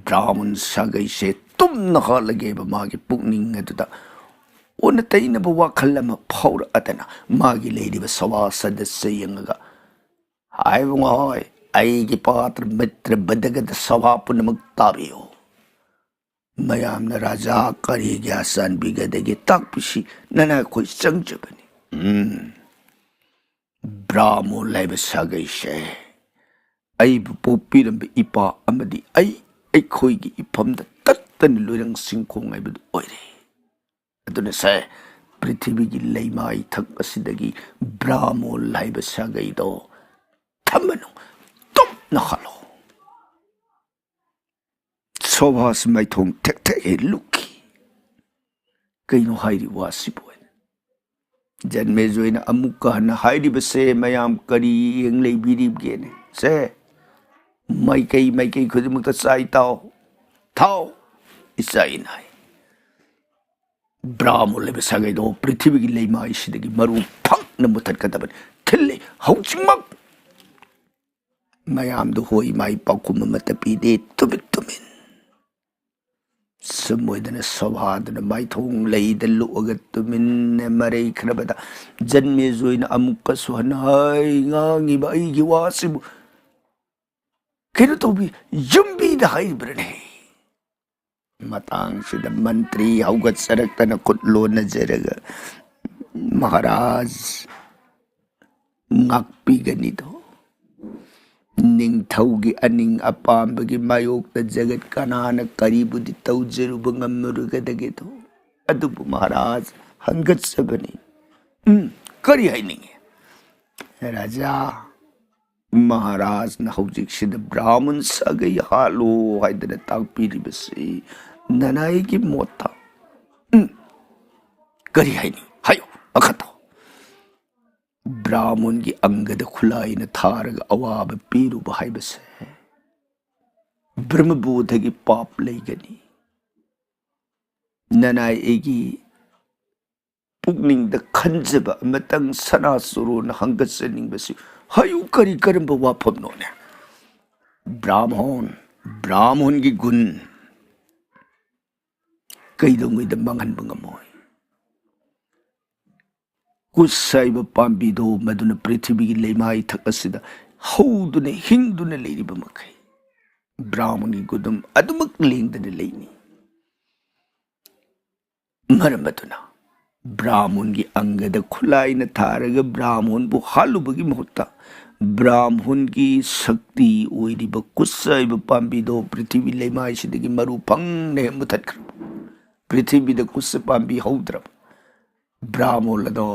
ꯕ꯭ꯔꯥꯍꯃꯨꯟ ꯁꯥꯒꯩꯁꯦ ꯇꯨꯝꯅ ꯍꯥꯠꯂꯒꯦꯕ ꯃꯥꯒꯤ ꯄꯨꯛꯅꯤꯡ ꯑꯗꯨꯗ ꯑꯣꯟꯅ ꯇꯩꯅꯕ ꯋꯥꯈꯜ ꯑꯃ ꯐꯥꯎꯔꯛꯑꯗꯅ ꯃꯥꯒꯤ ꯂꯩꯔꯤꯕ ꯁꯚꯥ ꯁꯗꯁ꯭ꯌ ꯌꯦꯡꯉꯒ, "ꯍꯥꯏꯕꯨꯡ ꯍꯣꯏ, ꯑꯩꯒꯤ ꯄꯥꯇ꯭ꯔ ꯃꯤꯇ꯭ꯔ ꯕꯗꯒꯗ ꯁꯚꯥ ꯄꯨꯝꯅꯃꯛ ꯇꯥꯕꯤꯌꯨ꯫ ꯃꯌꯥꯝꯅ ꯔꯥꯖꯥ ꯀꯔꯤꯒꯤ ꯑꯆꯥꯟꯕꯤꯒꯗꯒꯤ ꯇꯥꯛꯄꯤꯁꯤ ꯅꯅꯥꯈꯣꯏ ꯆꯪꯖꯕꯅꯤ꯫ ꯎꯝ, ꯕ꯭ꯔꯥꯍꯃꯨꯟ ꯍꯥꯏꯕ ꯁꯥꯒꯩꯁꯦ ꯑꯩꯕꯨ ꯄꯣꯛꯄꯤꯔꯝꯕ ꯏꯄꯥ ꯑꯃꯗꯤ ꯑꯩ ꯑꯩꯈꯣꯏꯒꯤ ꯏꯐꯝꯗ ꯇꯠꯇꯅ ꯂꯣꯏꯔꯪ ꯁꯤꯡꯈꯣꯡ ꯍꯥꯏꯕꯗꯨ ꯑꯣꯏꯔꯦ꯫ ꯑꯗꯨꯅ ꯁꯦ, ꯄ꯭ꯔꯤꯊꯤꯕꯤꯒꯤ ꯂꯩꯃꯥꯏ ꯊꯛ ꯑꯁꯤꯗꯒꯤ ꯕ꯭ꯔꯥꯍꯃꯨꯟ ꯍꯥꯏꯕ ꯁꯥꯒꯩꯗꯣ ꯊꯝꯃꯅꯨ, ꯇꯨꯞꯅ ꯍꯥꯠꯂꯣ"꯫ ꯁꯣꯚꯥꯁ ꯃꯥꯏꯊꯣꯡ ꯊꯦꯛ ꯊꯦꯛ ꯍꯦꯛ ꯂꯨꯛꯈꯤ꯫ "ꯀꯩꯅꯣ ꯍꯥꯏꯔꯤ ꯋꯥꯁꯤꯕꯨ?" ꯍꯥꯏꯅ꯫ ꯖꯟꯃꯦꯖꯣꯏꯅ ꯑꯃꯨꯛꯀ ꯍꯟꯅ ꯍꯥꯏꯔꯤꯕꯁꯦ ꯃꯌꯥꯝ ꯀꯔꯤ ꯌꯦꯡ ꯂꯩꯕꯤꯔꯤꯕꯒꯦꯅꯦ? ꯁꯦ, ꯃꯥꯏꯀꯩ ꯃꯥꯏꯀꯩ ꯈꯨꯗꯤꯡꯃꯛꯇ ꯆꯥꯏ ꯇꯥꯎ, ꯊꯥꯎ, ꯏꯆꯥ ꯏꯅꯥꯏ꯫ ꯕ꯭ꯔꯥꯍꯃꯨꯟ ꯍꯥꯏꯕ ꯁꯥꯒꯩꯗꯣ ꯄ꯭ꯔꯤꯊꯤꯕꯤꯒꯤ ꯂꯩꯃꯥꯏꯁꯤꯗꯒꯤ ꯃꯔꯨ ꯐꯛꯅ ꯃꯨꯊꯠꯀꯗꯕꯅꯤ꯫ ꯊꯤꯜꯂꯤ ꯍꯧꯖꯤꯛꯃꯛ꯫ ꯃꯌꯥꯝꯗꯨ ꯍꯣꯏ ꯃꯥꯏ ꯄꯥꯎꯈꯨꯝ ꯑꯃꯠꯇ ꯄꯤꯗꯦ꯫ ꯇꯨꯃꯤꯟ ꯇꯨꯃꯤꯟ꯫ ꯁꯨꯝ ꯑꯣꯏꯗꯅ ꯁꯣꯚꯥꯗꯨꯅ ꯃꯥꯏꯊꯣꯡ ꯂꯩꯗ ꯂꯨꯛꯑꯒ ꯇꯨꯃꯤꯟꯅ ꯃꯔꯩꯈ꯭ꯔꯕꯗ ꯖꯟꯃꯦꯖꯣꯏꯅ ꯑꯃꯨꯛꯀꯁꯨ ꯍꯟꯅ ꯍꯥꯏ, "ꯉꯥꯡꯉꯤꯕ ꯑꯩꯒꯤ ꯋꯥꯁꯤꯕꯨ ꯀꯩꯅꯣ ꯇꯧꯕꯤ, ꯌꯨꯝꯕꯤꯗ ꯍꯥꯏꯔꯤꯕ꯭ꯔꯅꯦ?" ꯃꯇꯥꯡꯁꯤꯗ ꯃꯟꯇ꯭ꯔꯤ ꯍꯧꯒꯠꯆꯔꯛꯇꯅ ꯈꯨꯠ ꯂꯣꯟꯅꯖꯔꯒ, "ꯃꯍꯥꯔꯥꯖ, ꯉꯥꯛꯄꯤꯒꯅꯤꯗꯣ, ꯅꯤꯡꯊꯧꯒꯤ ꯑꯅꯤꯡ ꯑꯄꯥꯝꯕꯒꯤ ꯃꯥꯌꯣꯛꯇ ꯖꯒꯠ ꯀꯅꯥꯅ ꯀꯔꯤꯕꯨꯗꯤ ꯇꯧꯖꯔꯨꯕ ꯉꯝꯃꯔꯨꯒꯗꯒꯦꯗꯣ? ꯑꯗꯨꯕꯨ ꯃꯍꯥꯔꯥꯖ, ꯍꯪꯒꯠꯆꯕꯅꯤ꯫ ꯎꯝ, ꯀꯔꯤ ꯍꯥꯏꯅꯤꯡꯉꯤ? ꯔꯥꯖꯥ, ꯃꯍꯥꯔꯥꯖꯅ ꯍꯧꯖꯤꯛꯁꯤꯗ ꯕ꯭ꯔꯥꯍꯃꯟ ꯁꯥꯒꯩ ꯍꯥꯠꯂꯨ ꯍꯥꯏꯗꯅ ꯇꯥꯛꯄꯤꯔꯤꯕꯁꯤ ꯅꯅꯥꯏꯒꯤ ꯃꯣꯠꯇ, ꯎꯝ, ꯀꯔꯤ ꯍꯥꯏꯅꯤ? ꯍꯥꯏꯌꯨ, ꯃꯈꯥ ꯇꯥꯎ꯫ ꯕ꯭ꯔꯥꯍꯃꯟꯒꯤ ꯑꯪꯒꯗ ꯈꯨꯠꯂꯥꯏꯅ ꯊꯥꯔꯒ ꯑꯋꯥꯕ ꯄꯤꯔꯨꯕ ꯍꯥꯏꯕꯁꯦ ꯕ꯭ꯔꯍꯃꯕꯣꯙꯒꯤ ꯄꯥꯞ ꯂꯩꯒꯅꯤ꯫ ꯅꯅꯥꯏ ꯑꯩꯒꯤ ꯄꯨꯛꯅꯤꯡꯗ ꯈꯟꯖꯕ ꯑꯃꯇꯪ ꯁꯅꯥ ꯆꯣꯔꯣꯟꯅ ꯍꯪꯒꯠꯆꯅꯤꯡꯕꯁꯤ, ꯍꯥꯏꯌꯨ, ꯀꯔꯤ ꯀꯔꯝꯕ ꯋꯥꯐꯝꯅꯣꯅꯦ? ꯕ꯭ꯔꯥꯍꯃꯟ, ꯕ꯭ꯔꯥꯍꯃꯟꯒꯤ ꯒꯨꯟ ꯀꯩꯗꯧꯉꯩꯗ ꯃꯥꯡꯍꯟꯕ ꯉꯝꯃꯣꯏ? ꯀꯨꯁ ꯍꯥꯏꯕ ꯄꯥꯝꯕꯤꯗꯣ, ꯃꯗꯨꯅ ꯄ꯭ꯔꯤꯊꯤꯕꯤꯒꯤ ꯂꯩꯃꯥꯏ ꯊꯛ ꯑꯁꯤꯗ ꯍꯧꯗꯨꯅ ꯍꯤꯡꯗꯨꯅ ꯂꯩꯔꯤꯕ ꯃꯈꯩ, ꯕ꯭ꯔꯥꯍꯃꯟꯒꯤ ꯒꯨꯗꯨꯝ ꯑꯗꯨꯃꯛ ꯂꯦꯡꯗꯅ ꯂꯩꯅꯤ꯫ ꯃꯔꯝ ꯑꯗꯨꯅ ꯕ꯭ꯔꯥꯍꯃꯟꯒꯤ ꯑꯪꯒꯗ ꯈꯨꯠꯂꯥꯏꯅ ꯊꯥꯔꯒ ꯕ꯭ꯔꯥꯍꯃꯟꯕꯨ ꯍꯥꯠꯂꯨꯕꯒꯤ ꯃꯍꯨꯠꯇ, ꯕ꯭ꯔꯥꯍꯃꯟꯒꯤ ꯁꯛꯇꯤ ꯑꯣꯏꯔꯤꯕ ꯀꯨꯁ ꯍꯥꯏꯕ ꯄꯥꯝꯕꯤꯗꯣ ꯄ꯭ꯔꯤꯊꯤꯕꯤ ꯂꯩꯃꯥꯏꯁꯤꯗꯒꯤ ꯃꯔꯨ ꯐꯪꯅ ꯍꯦꯛ ꯃꯨꯊꯠꯈ꯭ꯔꯕ꯫ ꯄ꯭ꯔꯤꯊꯤꯕꯤꯗ ꯀꯨꯁ ꯄꯥꯝꯕꯤ ꯍꯧꯗ꯭ꯔꯕ꯫ ꯕ꯭ꯔꯥꯍꯃꯟ ꯑꯗꯣ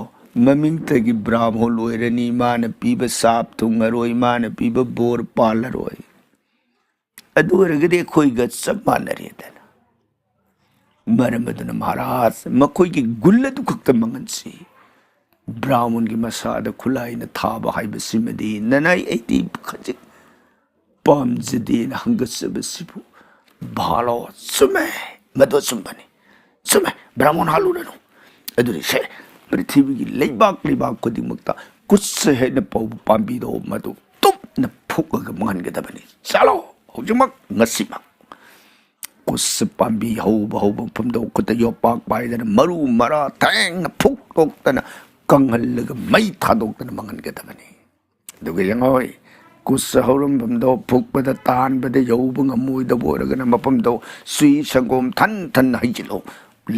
ꯃꯃꯤꯡꯇꯒꯤ ꯕ꯭ꯔꯥꯍꯃꯟ ꯑꯣꯏꯔꯅꯤ, ꯃꯥꯅ ꯄꯤꯕ ꯁꯥꯞ ꯊꯨꯡꯉꯔꯣꯏ, ꯃꯥꯅ ꯄꯤꯕ ꯕꯣꯔ ꯄꯥꯜꯂꯔꯣꯏ꯫ ꯑꯗꯨ ꯑꯣꯏꯔꯒꯗꯤ ꯑꯩꯈꯣꯏꯒ ꯆꯞ ꯃꯥꯟꯅꯔꯦꯗꯅ꯫ ꯃꯔꯝ ꯑꯗꯨꯅ ꯃꯍꯥꯔꯥꯖ, ꯃꯈꯣꯏꯒꯤ ꯒꯨꯜ ꯑꯗꯨ ꯈꯛꯇ ꯃꯥꯡꯍꯟꯁꯤ꯫ ꯕ꯭ꯔꯥꯍꯃꯟꯒꯤ ꯃꯁꯥꯗ ꯈꯨꯠꯂꯥꯏꯅ ꯊꯥꯕ ꯍꯥꯏꯕꯁꯤꯃꯗꯤ ꯅꯅꯥꯏ ꯑꯩꯗꯤ ꯈꯖꯤꯛ ꯄꯥꯝꯖꯗꯦꯅ ꯍꯪꯒꯠꯆꯕꯁꯤꯕꯨ ꯚꯥꯂꯣ꯫ ꯆꯨꯝꯃꯦ, ꯃꯗꯨ ꯑꯆꯨꯝꯕꯅꯤ꯫ ꯆꯨꯝꯃꯦ, ꯕ꯭ꯔꯥꯍꯃꯟ ꯍꯥꯠꯂꯨꯔꯅꯨ꯫ ꯑꯗꯨꯗꯤ ꯁꯦ, ꯄ꯭ꯔꯤꯊꯤꯕꯤꯒꯤ ꯂꯩꯕꯥꯛ ꯂꯩꯕꯥꯛ ꯈꯨꯗꯤꯡꯃꯛꯇ ꯀꯨꯠꯁ ꯍꯥꯏꯅ ꯄꯧꯕ ꯄꯥꯝꯕꯤꯗꯣ ꯃꯗꯨ ꯇꯨꯞꯅ ꯐꯨꯛꯑꯒ ꯃꯥꯡꯍꯟꯒꯗꯕꯅꯤ꯫ ꯆꯠꯂꯣ, ꯍꯧꯖꯤꯛꯃꯛ, ꯉꯁꯤꯃꯛ꯫ ꯀꯨꯠꯁ ꯄꯥꯝꯕꯤ ꯍꯧꯕ ꯍꯧꯕ ꯃꯐꯝꯗꯣ ꯈꯨꯠꯇ ꯌꯣꯄꯥꯛ ꯄꯥꯏꯗꯅ ꯃꯔꯨ ꯃꯔꯥ ꯊꯦꯡꯅ ꯐꯨꯛꯇꯣꯛꯇꯅ, ꯀꯪꯍꯜꯂꯒ ꯃꯩ ꯊꯥꯗꯣꯛꯇꯅ ꯃꯥꯡꯍꯟꯒꯗꯕꯅꯤ꯫ ꯑꯗꯨꯒ ꯌꯦꯡꯉꯣꯏ, ꯀꯨꯠꯁ ꯍꯧꯔꯝꯐꯝꯗꯣ ꯐꯨꯛꯄꯗ ꯇꯥꯟꯕꯗ ꯌꯧꯕ ꯉꯝꯃꯣꯏꯗꯕ ꯑꯣꯏꯔꯒꯅ ꯃꯐꯝꯗꯣ ꯆꯨꯍꯤ ꯁꯪꯒꯣꯝ ꯊꯟ ꯊꯟꯅ ꯍꯩꯖꯤꯜꯂꯣ꯫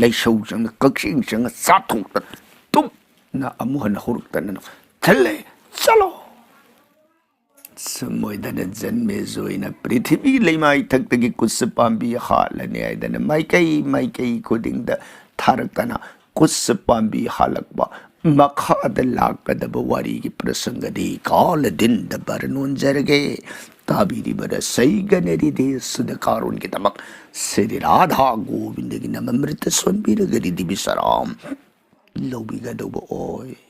ꯂꯩꯁꯧ ꯆꯪꯅ, ꯀꯛꯆꯦꯡ ꯆꯪꯅ ꯆꯥꯊꯣꯛꯇꯅ ꯇꯨꯞꯅ ꯑꯃꯨꯛ ꯍꯟꯅ ꯍꯧꯔꯛꯇꯅ ꯊꯜꯂꯦ꯫ ꯆꯠꯂꯣ꯫ ꯁꯨꯝ ꯑꯣꯏꯗꯅ ꯖꯟꯃꯦꯖꯣꯏꯅ ꯄ꯭ꯔꯤꯊꯤꯕꯤ ꯂꯩꯃꯥꯏ ꯊꯛꯇꯒꯤ ꯀꯨꯠꯁꯨ ꯄꯥꯝꯕꯤ ꯍꯥꯠꯂꯅꯤ ꯍꯥꯏꯗꯅ ꯃꯥꯏꯀꯩ ꯃꯥꯏꯀꯩ ꯈꯨꯗꯤꯡꯗ ꯊꯥꯔꯛꯇꯅ ꯀꯨꯠꯁꯨ ꯄꯥꯝꯕꯤ ꯍꯥꯠꯂꯛꯄ ꯃꯈꯥꯗ ꯂꯥꯛꯀꯗꯕ ꯋꯥꯔꯤꯒꯤ ꯄ꯭ꯔꯁꯪꯒꯗꯤ ꯀꯥꯂꯗꯤꯟꯗ ꯕꯔ ꯅꯣꯟꯖꯔꯒꯦ꯫ ꯇꯥꯕꯤꯔꯤꯕ ꯔꯁꯩꯒꯅꯔꯤ ꯗꯦꯁꯨꯗ ꯀꯥꯔꯣꯟꯒꯤꯗꯃꯛ ꯁ꯭ꯔꯤ ꯔꯥꯙꯥ ꯒꯣꯕꯤꯟꯗꯒꯤ ꯅꯃ ꯑꯃ꯭ꯔꯤꯇ ꯁꯣꯟꯕꯤꯔꯒ ꯔꯤꯗꯤ ꯕꯤꯁꯔꯥꯝ ꯂꯧꯕꯤꯒꯗꯧꯕ ꯑꯣꯏ꯫